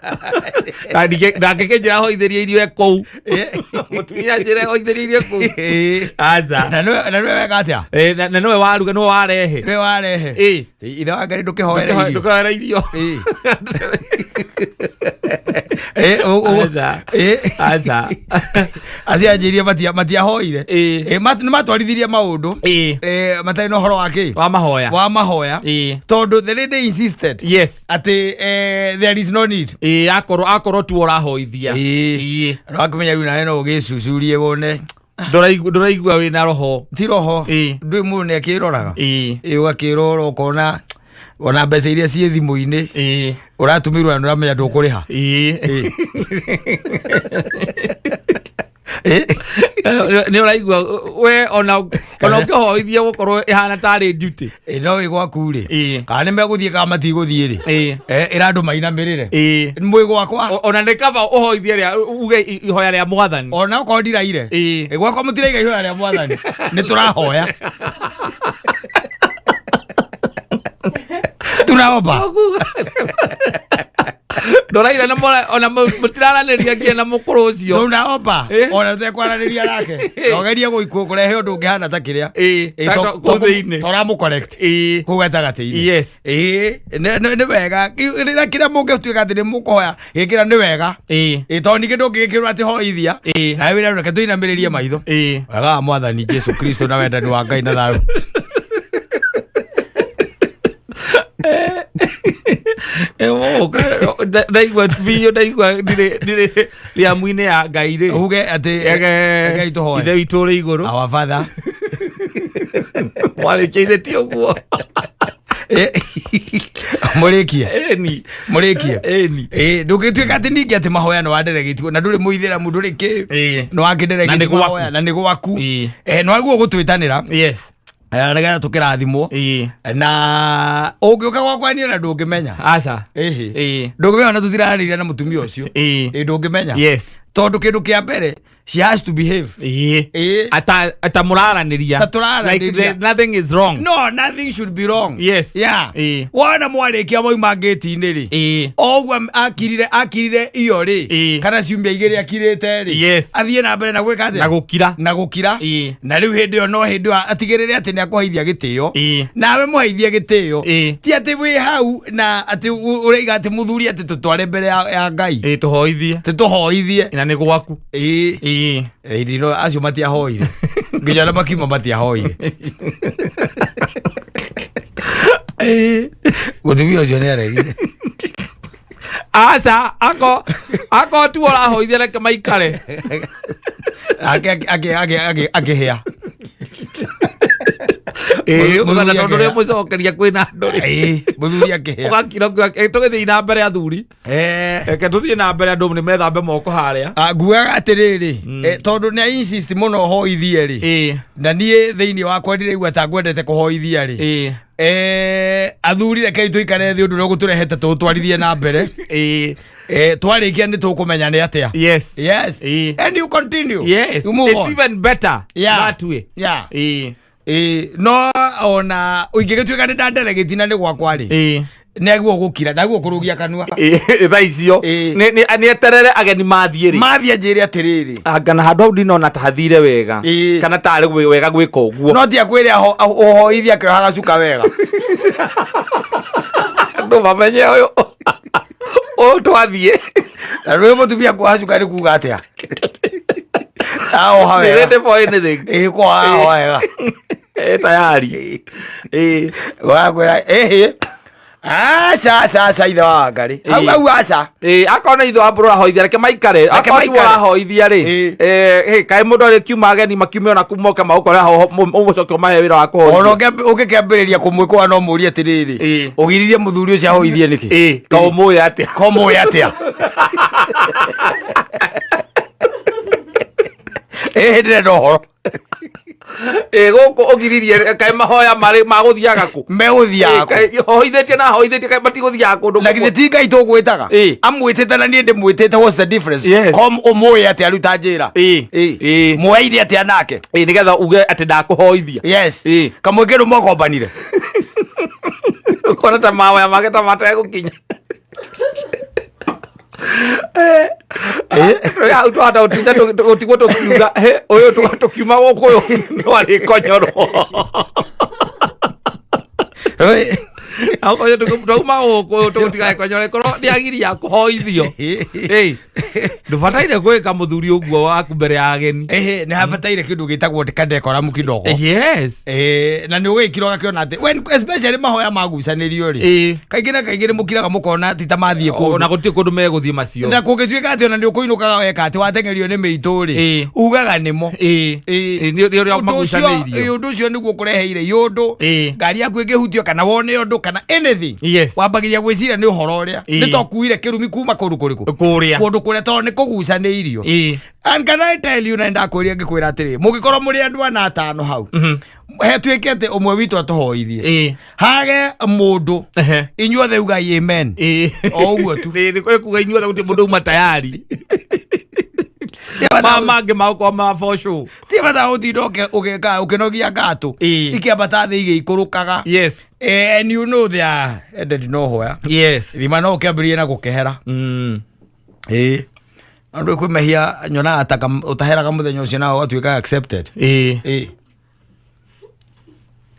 Na nake kĩnjĩra ahoithĩrie irio e kũu, mũtumia njĩra ahoithĩrie irio kũu. Aca. Na nĩwe weka atĩa? Na nĩwe waruga, nĩwe warehe. Nĩwe warehe. Ithe wa Ngai, ndũkĩhoere irio. Ndũkahoere irio. Aca. Aca. Acio anjĩrie matiahoire. Nĩ matwarithirie maũndũ matarĩ na ũhoro wa kĩ wa mahoya. Wa mahoya. Tondũ the lady insisted atĩ there is no need. Akorwo tu ũrahoithia. Wakĩmenya rĩu nawe no ũgĩcucurie wone. Ndũraigua wĩna roho. Ti roho. Ndwĩ mũndũ nĩ akĩroraga. Ũgakĩrora ũkona ona mbeca iria ciĩ thimũ-inĩ ũratũmĩrwo na nĩũramenya ndũkũrĩha. Nĩ ũraigua we ona ũkĩhoithia gũkorwo ĩhana tarĩ duty. No wĩ gwaku rĩ, kana nĩ megũthiĩ kana matigũthiĩ rĩ, ĩra andũ mainamĩrĩre mwĩ gwakwa. Ona nĩ kaba ũhoithie rĩa uge ihoya rĩa mwathani. Ona okorwo ndiraire. Gwakwa mũtiraiga ihoya rĩa mwathani, nĩ tũrahoya, tunaomba. Ndũraira na ona mũtiraranĩria nginya na mũkũrũ ũcio. Tunaomba. Ona tũtekwaranĩria nake na ũgerie kũrehe ũndũ ũngĩhana ta kĩrĩa Kũu thĩinĩ. Toramũ correct kũu gatagatĩ-inĩ. Nĩ wega. Rĩrĩa kĩrĩa mũngĩtuĩka atĩ nĩ mũkũhoya gĩkĩra nĩ wega. Tondũ ningĩ ndũngĩgĩkĩrwo atĩ hoithia nawe wĩra, reke tũinamĩrĩrie maitho. Wega wa mwathani Jesu Kristo na wendani wa Ngai na thayũ. Ndaigua biũ, ndaigua ndirĩ rĩamu-inĩ ya Ngai rĩ. Uge atĩ Ngai tũhoe. Ithe witũ ũrĩ igũrũ. Our Father. Mwarĩkia ithe ti ũguo. Mũrĩkie. Ĩni. Mũrĩkie. Ĩni. Ndũngĩtuĩka atĩ ningĩ atĩ mahoya nĩ wanderegĩtio na ndũrĩ mũithĩramu, ndũrĩ kĩ nĩ Na nĩ wakĩnderegĩtio gwaku. mahoya na nĩ gwaku. Nĩ waguo gũtwĩtanĩra nĩgetha tũkĩrathimwo. Na ũngĩũka gwakwa niĩ na ndũngĩmenya. Aca. Ĩhĩ. Ndũngĩmenya na tũtiraranĩria na mũtumia ũcio. Ndũngĩmenya. Tondũ kĩndũ kĩa mbere, she has to behave. Ata mũraranĩria. Ta tũraranĩria. Like nothing is wrong. No, nothing should be wrong. Yeah. Wona mwarĩkia mwauma ngĩti-inĩ rĩ, o ũguo akirire iyo rĩ, kana ciumia 2 akirĩte rĩ, athiĩ na mbere na gwĩka atĩa? Na gũkira. Na gũkira. Na rĩu hĩndĩ ĩyo no hĩndĩ ĩyo atigĩrĩre atĩ nĩ akũheithia gĩtĩo. Nawe mũheithie gĩtĩo. Ti atĩ wĩ hau na atĩ ũraiga atĩ mũthuri atĩ tũtware mbere ya Ngai. Tũhoithie. Tũtũhoithie. Na nĩ gwaku. Ndino acio matiahoire nginya na makiuma matiahoire. Mũtumia ũcio nĩ aregire. Aca, ako tu ũrahoithia, reke maikare. Akĩhĩa. Ĩĩ, Mũthuri ũkona tondũ akĩhĩa. rĩa mũcokeria kwĩna andũ rĩ Ĩĩ, mũthuri akĩhĩa ũgakira tũgĩthiĩ na mbere athuri Eh, reke tũthiĩ na mbere andũ nĩ methambe moko harĩa ah, ngugaga atĩrĩrĩ eh, tondũ nĩ insist mũno hoithie rĩ ĩĩ na niĩ thĩinĩ wakwa ndĩraigua ta ngwendete kũhoithia rĩ ĩĩ Eh, athuri rekei tũikare thĩ ũndũ ũrĩa ũgũtũrehete tũũtwarithie na mbere ĩĩ Eh, twarĩkia nĩ tũkũmenya nĩ atĩa yes yes Ĩĩ. and you continue yes you move it's on. even better Yeah. that way yeah ĩĩ Ĩĩ, no ona ingĩgĩtuĩka nĩ ndanderegĩti na nĩ gwakwa rĩ ĩĩ nĩaguo gũkira ndaguo kũrũgia kanua Ĩĩ, thaa icio Ĩĩ. nĩ eterere ageni mathiĩ rĩ mathiĩ anjĩre atĩrĩrĩ anga na handũ hau ndinona ta hathire wega Ĩĩ. kana tarĩ wega gwĩka ũguo no ti akwĩre ũhoithie akĩohaga cuka wega andũ mamenye ũyũ ũyũ twathiĩ na rwĩ mũtumia kuoha cuka nĩ kuga atĩa aoha Nĩ wega ready for anything ĩĩ kuoha aoha wega Ĩ, tayari Ĩĩ. wakwĩra ĩhĩ aca aca aca ithe wa Wangarĩ hau Ĩĩ. hau aca Ĩĩ, akorwo nĩ ithe wa mbũrũ ũrahoithia reke maikare Reke akorwo tiwe maikare. ũrahoithia rĩ Ĩĩ. eh, hĩ, kaĩ mũndũ arĩ kiuma ageni makiume ona kuu moke magũkore ũmũcoke ũmahe wĩra wa ona kũhoithia ũngĩkĩambĩrĩria kũmwĩkũa no mũrie atĩrĩrĩ Ĩĩ. ũgiririe mũthuri ũcio ahoithie nĩkĩ Ĩĩ, ka ũmũĩ atĩa ko mũĩ atĩa ĩhĩ ndĩrenda ũhoro Ĩĩ, gũkũ ũgiririe kaĩ mahoya marĩ magũthiaga kũ megũthiaga Ĩĩ, kũ kaĩ hoithĩtie na hoithĩtie kaĩ matigũthiaga kũndũ na githĩ ti ngai tũgwĩtaga Ĩĩ. amwĩtĩte na niĩ ndĩmwĩtĩte what's the difference Yes. ko ũmũĩ atĩa rĩu ta njĩra Ĩĩ. Ĩĩ. Ĩĩ. mweire atĩa nake Ĩĩ, nĩgetha uge atĩ ndakũhoithia yes Ĩĩ. kamwĩkĩrũ mwakombanire ũkona ta mahoya make ta mategũkinya hau twahota gũtinda gũtigwo tũkiuga "Hĩ, ũyũ tũkiuma gũkũ ũyũ nĩ warĩkonyorwo Ĩĩ. twauma gũkũ ũyũ tũgũtigagĩkonyore korwo nĩ agiria kũhoithio Ĩĩ, ndũbataire gwĩka mũthuri ũguo waku mbere ya ageni Ĩhĩ, nĩ habataire kĩndũ gĩtagwo kadekoramu kidogo yes Ĩĩ, na nĩ ũgĩkira ũgakĩona atĩ when especially mahoya magucanĩrio rĩ Ĩĩ. kaingĩ na kaingĩ nĩ mũkiraga mũkona ti ta mathiĩ ona kũndũ gũtirĩ kũndũ megũthiĩ macio na kũngĩtuĩka atĩ ona nĩ ũkũinũkaga weka atĩ wateng'erio nĩ mĩitũ rĩ Ĩĩ. ugaga nĩmo Ĩĩ. Ĩĩ. Ĩĩ, nĩ ũrĩa Ũndũ ũcio- magucanĩirio ĩĩ, ũndũ ũcio nĩguo kũreheire iũndũ Ĩĩ. ngari yaku ĩngĩhutio kana wone ũndũ kana anything Yes. wambagĩria gwĩciria nĩ ũhoro ũrĩa Ĩĩ. nĩ tokuire kĩrumi kuma kũndũ kũrĩkũ kũrĩa kũndũ kũrĩa tondũ nĩ kũgucanĩirio Ĩĩ. And can I tell you na ndakwĩria ngĩkwĩra atĩrĩ mũngĩkorwo mũrĩ andũ ana atano hau hetuĩke atĩ ũmwe witũ atũhoithie Ĩĩ. hage mũndũ Ehe. inyuothe ugai amen Ĩĩ. O ũguo tu. Ĩĩ, nĩ kũrĩ kuga inyuothe gũtirĩ mũndũ uma tayari ma mangĩ magũkorwo ma for sure. ti bata gũtinda ũgĩka ũkĩnogia ngatũ Ĩĩ. ikĩambata thĩ igĩikũrũkaga yes Eh, and you know they are ended no hoya yes thima no ũkĩambĩrĩrie na gũkehera mm. ĩĩ andũ kwĩ mehia nyonaga ta ũtaheraga mũthenya ũcio nawe ũgatuĩka accepted Ĩĩ. ĩĩ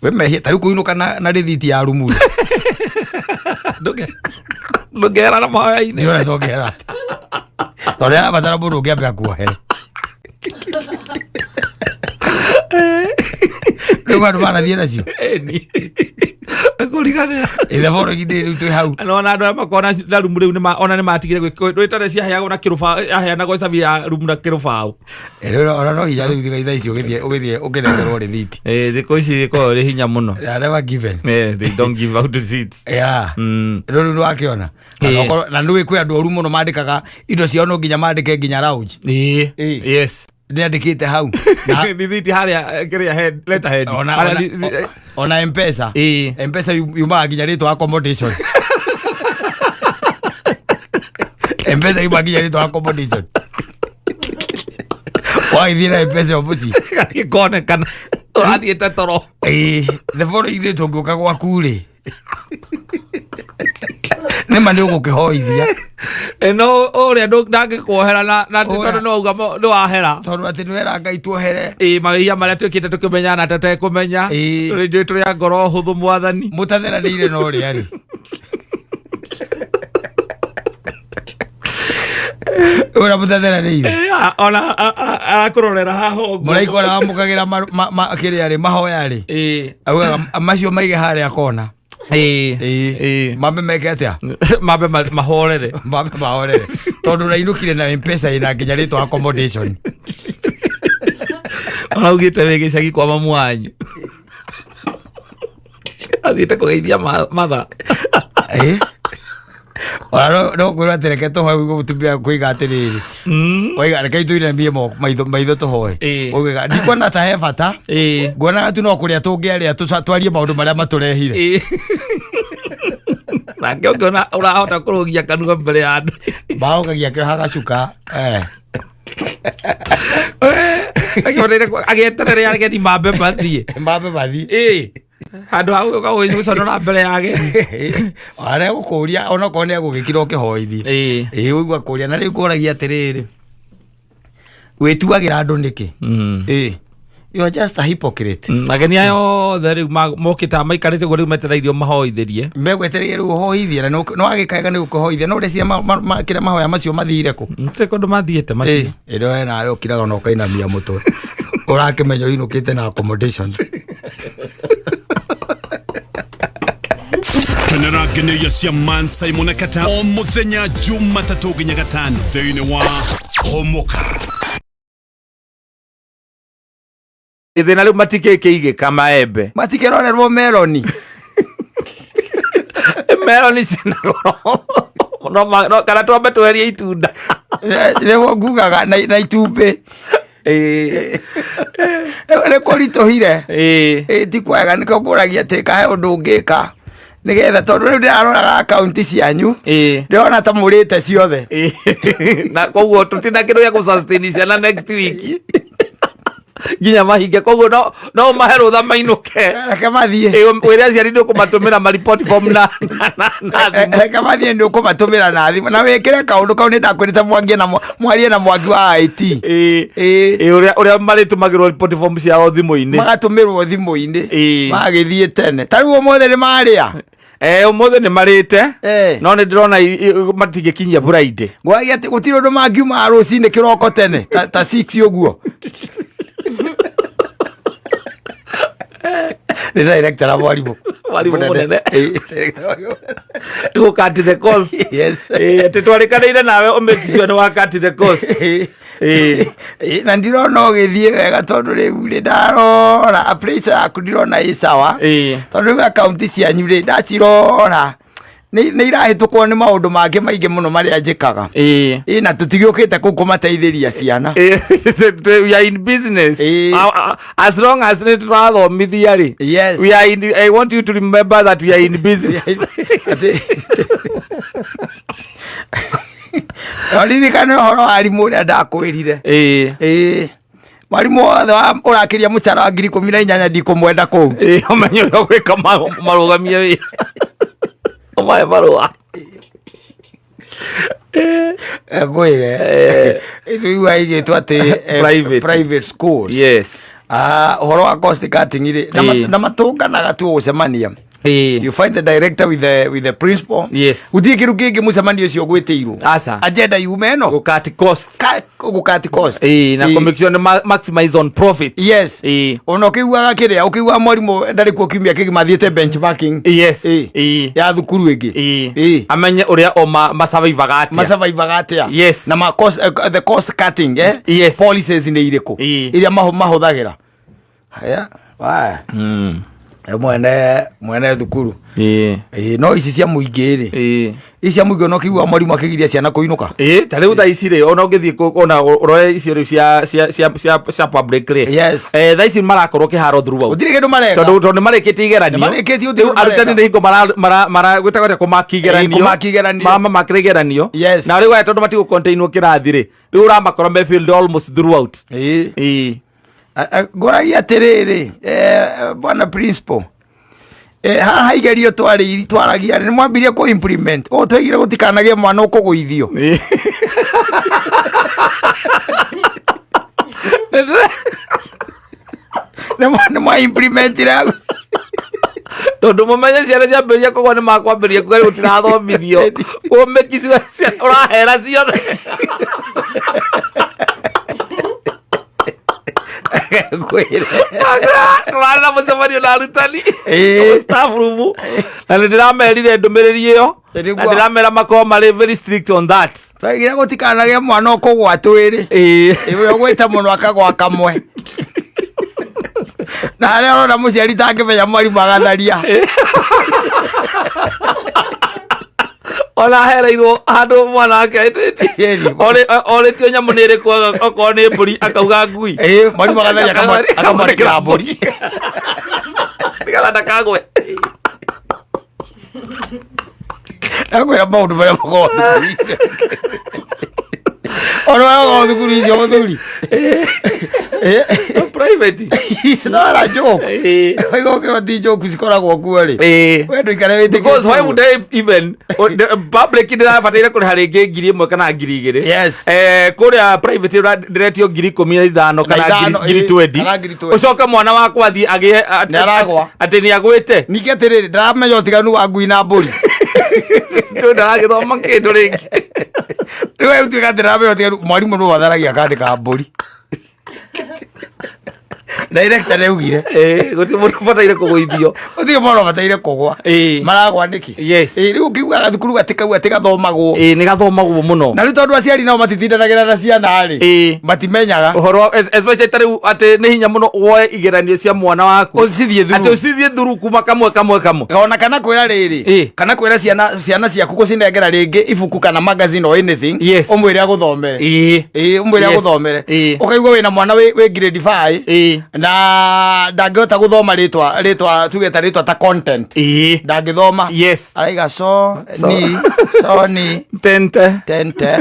wĩ mehia ta rĩu kũinũka na rĩthiti ya rumu Ndũngehera na mahoya-inĩ ndĩrona tongehera atĩa tondũ yarabatara mũndũ ũngĩ ambe akuohere rĩu andũ manathiĩ nacio Ĩni. Kũriganĩra ithe borogi-inĩ rĩu twĩ hau Na ona andũ arĩa makoragwo na rumu rĩu ona nĩ matigire gwĩtare ciaheagwo na kĩrũbaũ yaheanagwo cabi ya rumu na kĩrũbaũ Rĩu ona no hinya rĩu thaa ici ũgĩthiĩ ũgĩthiĩ ũkĩnengerwo rĩthiti thikũ ici ĩkoragwo ĩrĩ hinya mũno They are never given Eh, they don't give out receipts yeah rĩu rĩu nĩwakĩona Na Ĩĩ. na nĩũĩ kwĩ andũ oru mũno mandĩkaga indo ciao no nginya mandĩke nginya lounge Ĩĩ. Ĩĩ. yes nĩandĩkĩte hau Na- rithiti harĩa kĩrĩa head letterhead ona Harĩa ona ona mpesa Ĩĩ. mpesa yumaga nginya rĩtwa accommodation mpesa yumaga nginya rĩtwa accommodation wagĩthiĩ na mpesa o mũciĩ gĩkonekana ũrathiĩte toro Ĩĩ, the following day tũngĩũka gwaku rĩ nĩma nĩ ũgũkĩhoithia no ũrĩa ndangĩkuohera na Ũrĩa. tondũ nĩ wauga nĩ wahera tondũ atĩ nĩwera ngai tuohere ĩ mawĩhia marĩa twĩkĩte tũkĩmenya na tũtekũmenya Ĩĩ. tũrĩ njũĩ tũrĩ a ngoro hũthũ mwathani mũtatheranĩire na ũrĩa rĩ ũrĩa mũtatheranĩire Ĩ, ona arakũrorera haha ũguo mũraika ũrĩa wamũkagĩra kĩrĩa rĩ mahoya rĩ Ĩ. augaga macio maige harĩa kona Ĩ. Ĩ. Ĩ. mambe meke atĩa mambe mahorere mambe mahorere tondũ ũrainũkire na mpesa ĩna nginya rĩtwa accommodation ona ugĩte wĩ gĩcagi kwa mamu wanyu Athiĩte kũgeithia matha. Ona no ngwĩrwo atĩ reke tũhoe ũguo mũtumia kũiga atĩrĩrĩ, waiga reke itũinamie moko maitho tũhoe. Ũgĩga ndikuona ta he bata, nguonaga tu no kũrĩa tũngĩarĩa twarie maũndũ marĩa matũrehire. Nake ũngĩona ũrahota kũrũgia kanua mbere ya andũ. Maũkagia kĩoha gacuka. Akĩbataire agĩeterere ageni mambe mathiĩ. Mambe mathiĩ. Handũ ha gũka gũgĩconora mbere ya ageni. Ona egũkũria onokorwo nĩ egũgĩkira ũkĩhoithie. Ĩĩ, ũigua kũria na rĩu kũragia atĩrĩrĩ, wĩtuagĩra andũ nĩkĩ? Ĩĩ, you are just a hypocrite. Ageni aya othe rĩu mokĩte maikarĩte ũguo rĩu metereirio mahoithĩrie. Megwetereire rĩu ũhoithie na nĩ wagĩkaga nĩ gũkũhoithia, no ũreciria kĩrĩa mahoya macio mathire kũ? Nĩ kũndũ mathiĩte macio. Ĩĩ, ĩrĩa we nawe ũkiraga na ũkainamia mũtwe, ũrakĩmenya ũinũkĩte na accommodation. Kenera ngeneia cia Man Simon Kata o muthenya Jumatatũ nginya gatano thĩinĩ wa Homoka. Thĩna rĩu matikĩkĩigĩka maembe. Matikĩrorerwo meloni. Meloni cina goro. No no, kana twambe tweherie itunda. Nĩguo ngugaga na itumbĩ. Nĩ kũritũhire. Ti kwega, nĩkĩo ngũragia atĩ kahe ũndũ ũngĩka nĩgetha, tondũ rĩu ndĩraroraga akaunti cianyu, ndĩrona ta mũrĩte ciothe. Na koguo tũtina kĩndũ gĩa gũ-sustain ciana next week nginya mahinge, koguo no ũmahe rũtha mainũke. Reke mathiĩ. Wĩre aciari nĩ ũkũmatũmĩra ma report form na thimũ. Reke mathiĩ, nĩ ũkũmatũmĩra na thimũ na wĩkĩre kaũndũ kau nĩ ndakwĩrĩte mwangie na mwarie na mwangi wa IT. Ũrĩa marĩtũmagĩrwo report form ciao thimũ-inĩ. Magatũmĩrwo thimũ-inĩ. Magĩthiĩ tene ta rĩu ũmũthĩ nĩ marĩa. Ũmũthĩ nĩ marĩte. No nĩ ndĩrona matingĩkinyia Friday. Ngwagia atĩ gũtirĩ ũndũ mangiuma rũcinĩ kĩroko tene ta 6 ũguo. Nĩ director na mwarimũ. Mwarimũ mũnene. Gũ cut the cost. Yes. Atĩ twarĩkanĩire nawe ũmake sure nĩ wa cut the cost. Na ndirona ũgĩthiĩ wega, tondũ rĩu rĩ ndarora pressure yaku ndirona ĩ sawa. Tondũ rĩu akaunti cianyu rĩ ndacirora nĩ irahĩtũkwo nĩ maũndũ mangĩ maingĩ mũno marĩa njĩkaga. Ĩ, na tũtigĩũkĩte kũu kũmateithĩria ciana. We are in business. As long as nĩ tũrathomithia rĩ. We are in, I want you to remember that we are in business. Ririkane ũhoro wa arimũ ũrĩa ndakwĩrire. Ĩĩ, mwarimũ wothe ũrakĩria mũcara wa 18,000 ndikũmwenda kũu. Ĩĩ, ũmenye ũrĩa ũgwĩka marũgamie wĩra, ũmahe marũa. Ngwĩre ĩtuigua igĩtwo atĩ Private. Private schools. Ah, ũhoro wa cost cutting rĩ na matũnganaga tu gũcemania. You find the director with the principal. Gũtirĩ kĩndũ kĩngĩ mũcemanio ũcio gwĩtĩirwo. Aca. Agenda yume ĩno. Gũ cut costs. Gũ cut cost. Ĩĩ, na kũ make sure nĩ maximize on profit. Ona ũkĩiguaga kĩrĩa ũkĩiguaga mwarimũ ndarĩ kuo kiumia kĩgima athiĩte benchmarking. Ya thukuru ĩngĩ. Amenye ũrĩa o masurvivaga atĩa. Masurvivaga atĩa. Na the cost cutting policies nĩ irĩkũ iria mahũthagĩra. Haya, waya. Mwene thukuru. Ĩĩ, no ici cia mũingĩ rĩ, ici cia mũingĩ ona ũkĩigua mwarimũ akĩgiria ciana kũinũka. Ĩĩ, ta rĩu thaa ici rĩ, ona ũngĩthiĩ ona ũrore icio rĩu cia public rĩ, thaa ici marakorwo kĩharo throughout. Gũtirĩ kĩndũ mareka. Tondũ nĩ marĩkĩtie igeranio. Nĩ marĩkĩtie, gũtirĩ Rĩu ũndũ arutani mareka. nĩ hingo mara gwĩtagwo atĩa, kũmaki igeranio. Kũmaki igeranio. Mama makĩra igeranio. Na rĩu aya tondũ matigũ containwo kĩrathi rĩ, rĩu ũramakora me field almost throughout. Ngũragia atĩrĩrĩ, bwana principal, haha igerio twarĩ twaragia nĩ mwambirie kũ implement o twaigire gũtikanagĩe mwana ũkũgũithio. Nĩ mwa implementire? Tondũ mũmenye ciana ciambĩrĩria kũgwa nĩ makwambĩrĩria kuga rĩu tirathomithio ũmĩki ũrahera ciothe. Ngwĩre. Tũrarĩ na mũcemanio na arutani staff room na nĩ ndĩramerire ndũmĩrĩri ĩyo na ndĩramera makorwo marĩ very strict on that. Twaigire gũtikanagĩe mwana ũkũgwa twĩrĩ. Ũrĩa ũgwĩte mũno akagwa kamwe. Na harĩa ũrona mũciari tangĩmenya mwarimũ agatharia. Ona ahereirwo handũ mwana wake aĩtĩte. Ĩni. Orĩtio nyamũ nĩ ĩrĩkũ okorwo nĩ mbũri akauga ngui. Ĩĩ, mwarimũ agatharia akamwandĩkĩra mbũri. Nĩgetha ndakagwe. Akwĩra maũndũ marĩa makoragwo thukuru icio. Ona marĩa makoragwo thukuru icio mũthuri. Eh, Private. It's not a joke. Ĩĩ. Waigua ũkĩrwo ti joke cikoragwo kuo rĩ. Ĩĩ. We ndũikare wĩtĩkĩtie Because why ũguo. would I even public ndĩrabataire kũrĩha rĩngĩ 1000 kana 2000? Yes. Kũrĩa private ndĩretio 15,000 kana ithano, ngiri ĩĩ, 20. kana ngiri 20. Ũcoke mwana wakwa athiĩ agĩe Nĩ aragwa. atĩ nĩ agwĩte. Ningĩ atĩrĩrĩ, ndaramenya ũtiganu wa ngui na mbũri. Ndũ ndaragĩthoma kĩndũ rĩngĩ. Rĩu we ũtuĩka atĩ ndaramenya ũtiganu, mwarimũ nĩwe atharagia akandĩka mbũri. Director nĩaugire. Ĩĩ, gũtirĩ mũndũ ũbataire kũgũithio. Gũtirĩ mwana ũbataire kũgwa. Ĩĩ. Maragwa nĩkĩ? Yes. Ĩĩ, rĩu ũkĩiguaga thukuru atĩ kau atĩ gathomagwo. Ĩĩ, nĩ gathomagwo mũno. Na rĩu tondũ aciari nao matitindanagĩra na ciana rĩ, Ĩĩ. matimenyaga. Ũhoro especially ta rĩu atĩ nĩ hinya mũno woe igeranio cia mwana waku. Ũcithiĩ through. Atĩ ũcithiĩ through kuma kamwe kamwe kamwe. Ona kana kwĩra rĩrĩ, Ĩĩ. kana kwĩra ciana ciaku gũcinengera rĩngĩ ibuku kana magazine or anything, Yes. ũmwĩre agũthomere. Ĩĩ. Ĩĩ, ũmwĩre Yes. agũthomere. Ĩĩ. Ũkaigua wĩna mwana wĩ grade 5 Ĩĩ. na ndangĩhota gũthoma rĩtwa tuge ta rĩtwa ta content. Ĩĩ. Ndangĩthoma. Yes. Araiga so ni so ni Tente. tente.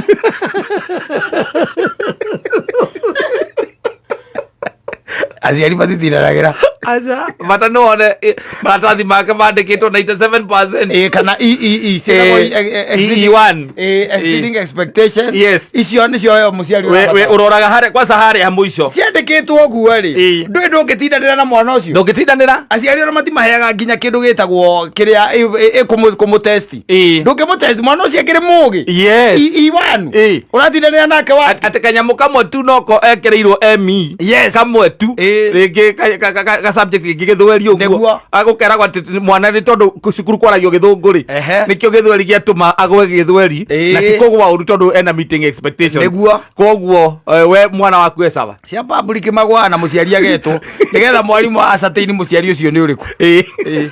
Aciari matitindanagĩra. Aca, bata nĩ wone maratathi make mandĩkĩtwo 97%. Ĩĩ, kana EEE ciĩtagwo exceeding- EE1. ĩĩ, exceeding expectation. Yes. Icio nĩcio yo mũciari We ũrabatara. ũroraga harĩa kwanza harĩa mũico. Ciandĩkĩtwo ũguo rĩ, Ĩĩ. ndũĩ ndũngĩtindanĩra na mwana ũcio. Ndũngĩtindanĩra? Aciari ona matimaheaga nginya kĩndũ gĩtagwo kĩrĩa ĩkũmũtesti. Ĩĩ. Ndũngĩmũtesti mwana ũcio akĩrĩ mũgĩ. Yes. E1. Ĩĩ. Ũratindanĩra nake wa Atĩ kanyamũ kamwe tu noko ekereirwo ME. Yes. Kamwe tu. Ĩĩ. Rĩngĩ ka subject kĩngĩ gĩthweri ũguo. Nĩguo. Agũkeragwo atĩ mwana nĩ tondũ cukuru kwaragio gĩthũngũ rĩ. Ehe. Nĩkĩo gĩthweri gĩatũma agwe gĩthweri. Ĩĩ. Na ti kũgwa ũru tondũ ena meeting expectation. Nĩguo. Koguo we mwana waku e sawa. Cia public magwaga na mũciari agetwo nĩgetha mwarimũ ascertain mũciari ũcio nĩ ũrĩkũ. Ĩĩ. Ĩĩ.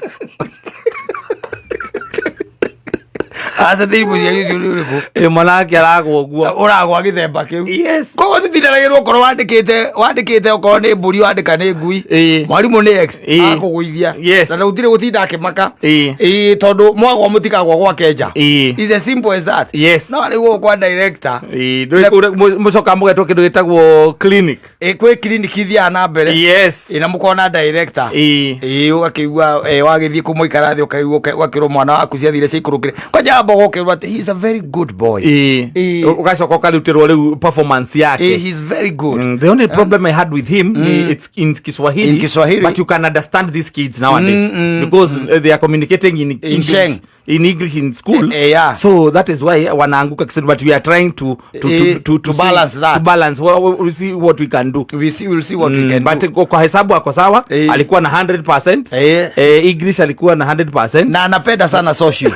Ascertain mũciari ũcio nĩ ũrĩkũ. Ĩĩ, mwana wake aragwa ũguo. Ũragwa gĩthemba kĩu. Yes. Koguo titindanagĩrwo okorwo wandĩkĩte okorwo nĩ mbũri wandĩka nĩ ngui. Ĩĩ. Mwarimũ nĩ X Ĩĩ. akũgũithia. Yes. Na gũtirĩ gũtinda akĩmaka. Ĩĩ. Ĩĩ, tondũ mwagwa mũtikagwa gwake nja. Ĩĩ. It's as simple as that. Yes. No rĩu gũkũ kwa director. Ĩĩ, mũcokaga mũgetwo kĩndũ gĩtagwo clinic. Ĩĩ, kwĩ clinic ithiaga na mbere. Yes. Ĩĩ, na mũkona director. Ĩĩ. Ĩĩ, ũgakĩigua wagĩthiĩ kũmũikara thĩ ũkaigua ũgakĩrwo mwana waku ciathire ciikũrũkire. Kwanja amba ũgokĩrwo atĩ he is a very good boy. Ĩĩ. Ĩĩ. Ũgacoka ũkarutĩrwo rĩu performance yake. Ĩĩ, he is very good. The only problem I had with him it's in Kiswahili, In Kiswahili. but you can understand these kids nowadays because they are communicating in English, Sheng. in English in school. Yeah. So that is why wanaanguka Kiswahili, but we are trying To balance that. to balance. Well, we see what we can do. We'll see what we can But do. kwa hesabu ako sawa, alikuwa na 100%. English alikuwa na 100%. Na anapenda sana social.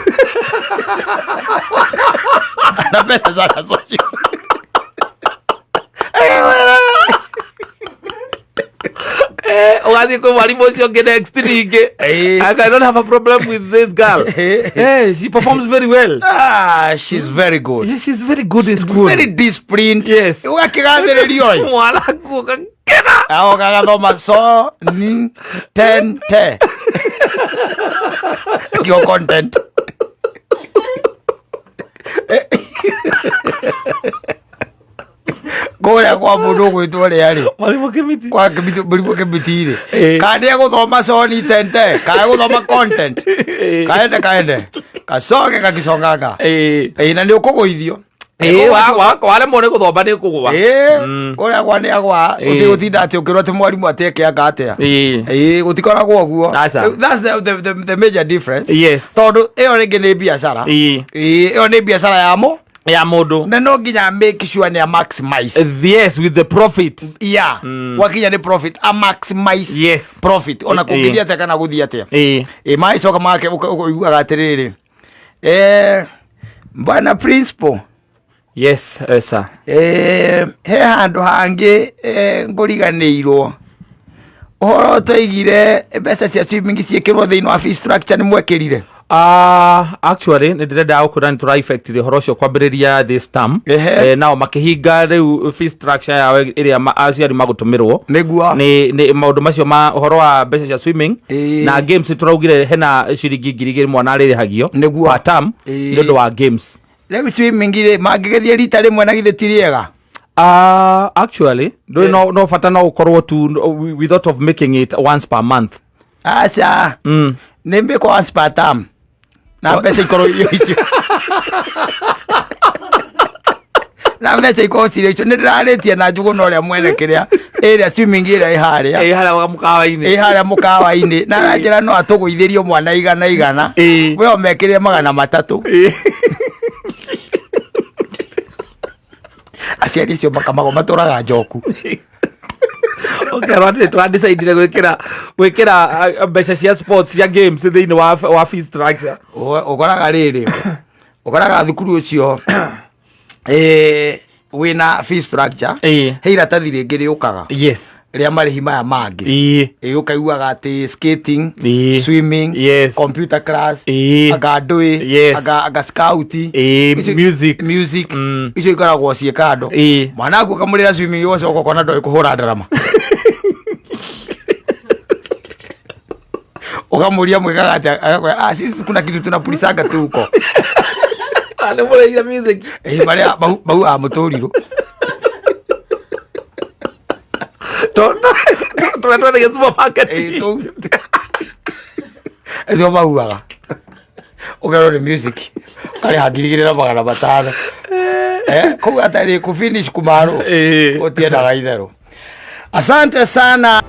Anapenda sana social. Ũgathiĩ kwĩ mwarimũ ũcio ũngĩ next rĩngĩ. I don't have a problem with this girl. She performs very well. She's very good. Yes, she's very good in school. Very disciplined. Yes. Ũgakĩgathĩrĩrio ĩ. Mwana waku ũgakena. Agoka agathoma so ni ten te. Kĩo content. Kũrĩa kwa mũndũ ũgwĩtwo rĩa rĩ. Mwarimũ Kĩmiti. Kwa Kĩmiti, mũrimũ Kĩmiti rĩ. Ĩĩ. Kana nĩegũthoma so ni ten te, kana egũthoma content. Kaende kaende. Kacoke gakĩconganga. Ĩĩ. Ĩĩ, na nĩ ũkũgũithio. Ĩĩ, waremwo nĩ gũthoma nĩ ũkũgũa. Ĩĩ, kũrĩa gwa nĩ agwa, Ĩĩ. gũtirĩ gũtinda atĩ ũkĩrwo atĩ mwarimũ atĩ eke anga atĩa. Ĩĩ. Ĩĩ, gũtikoragwo ũguo. Aca. That's the major difference. Yes. Tondũ ĩyo rĩngĩ nĩ biacara. Ĩĩ. Ĩĩ, ĩyo nĩ biacara ya mũ. Ya mũndũ. Na no nginya make sure nĩ a maximize. Yes, with the profit. Yeah. Wakinya nĩ profit, a maximize Yes. profit. Ona Ĩĩ. kũngĩthiĩ atĩa kana gũthiĩ atĩa. Ĩĩ. Ĩĩ, magĩcoka make ũiguaga atĩrĩrĩ. Bwana principal. Yes, sir. He handũ hangĩ ngũriganĩirwo. Ũhoro twaigire mbeca cia swimming ciĩkĩrwo thĩinĩ wa fee structure nĩ mwekĩrire? Actually nä ndärenda gå kwä ra nä tå ra å horo å cio kwambä rä ria this term. Nao makä rä u fee structure yao ä rä a aciari magå tå mä rwo. Nĩguo. Nä maå ndå macio ma å horo wa mbeca cia swimming na games, tũraugire hena ciringi 2000 mwana arĩrĩhagio per term nĩ ũndũ wa games. Rĩu swimming rĩ, mangĩgĩthiĩ rita rĩmwe na githĩ ti rĩega? Actually ndũĩ no bata no ũkorwo tu we thought of making it once per month. Aca. Nĩ mbĩkwo once per term na mbeca ikorwo irio icio, na mbeca ikorwo cirĩ icio. Nĩ ndĩrarĩtie na Njũgũna ũrĩa mwene kĩrĩa ĩrĩa swimming ĩrĩa ĩ harĩa. Ĩ harĩa mũkawa-inĩ. Ĩ harĩa mũkawa-inĩ, na aranjĩra no atũgũithĩrio mwana igana igana. We omekĩrire 300. Aciari acio makamagwo matũraga njoku. Ũkerwo atĩ tũradecidire gwĩkĩra mbeca cia sports, cia games thĩinĩ wa fee structure. Ũkoraga rĩrĩ, ũkoraga thukuru ũcio wĩna fee structure, he iratathi rĩngĩ rĩũkaga rĩa marĩhi maya mangĩ. Ũkaiguaga atĩ skating, swimming, computer class, anga ndũĩ, anga scout. Music. Music. Icio ikoragwo ciĩ kando. Mwana waku ũkamũrĩra swimming, ũgacoka ũkona ndoĩ kũhũra ndarama, ũkamũria mwĩkaga atĩa, agakwĩra, "Ah, sisi kuna kitu tunapulisanga tu huko." Nĩ mũrĩhire music. Marĩa mau a mũtũrirũ. Tũrĩa twendagia supermarket. Tũu nĩtwo mauaga, ũkerwo nĩ music ũkarĩha 2500. Kũu atarĩ kũ finish kumarũ. Gũtiendaga itherũ. Asante sana.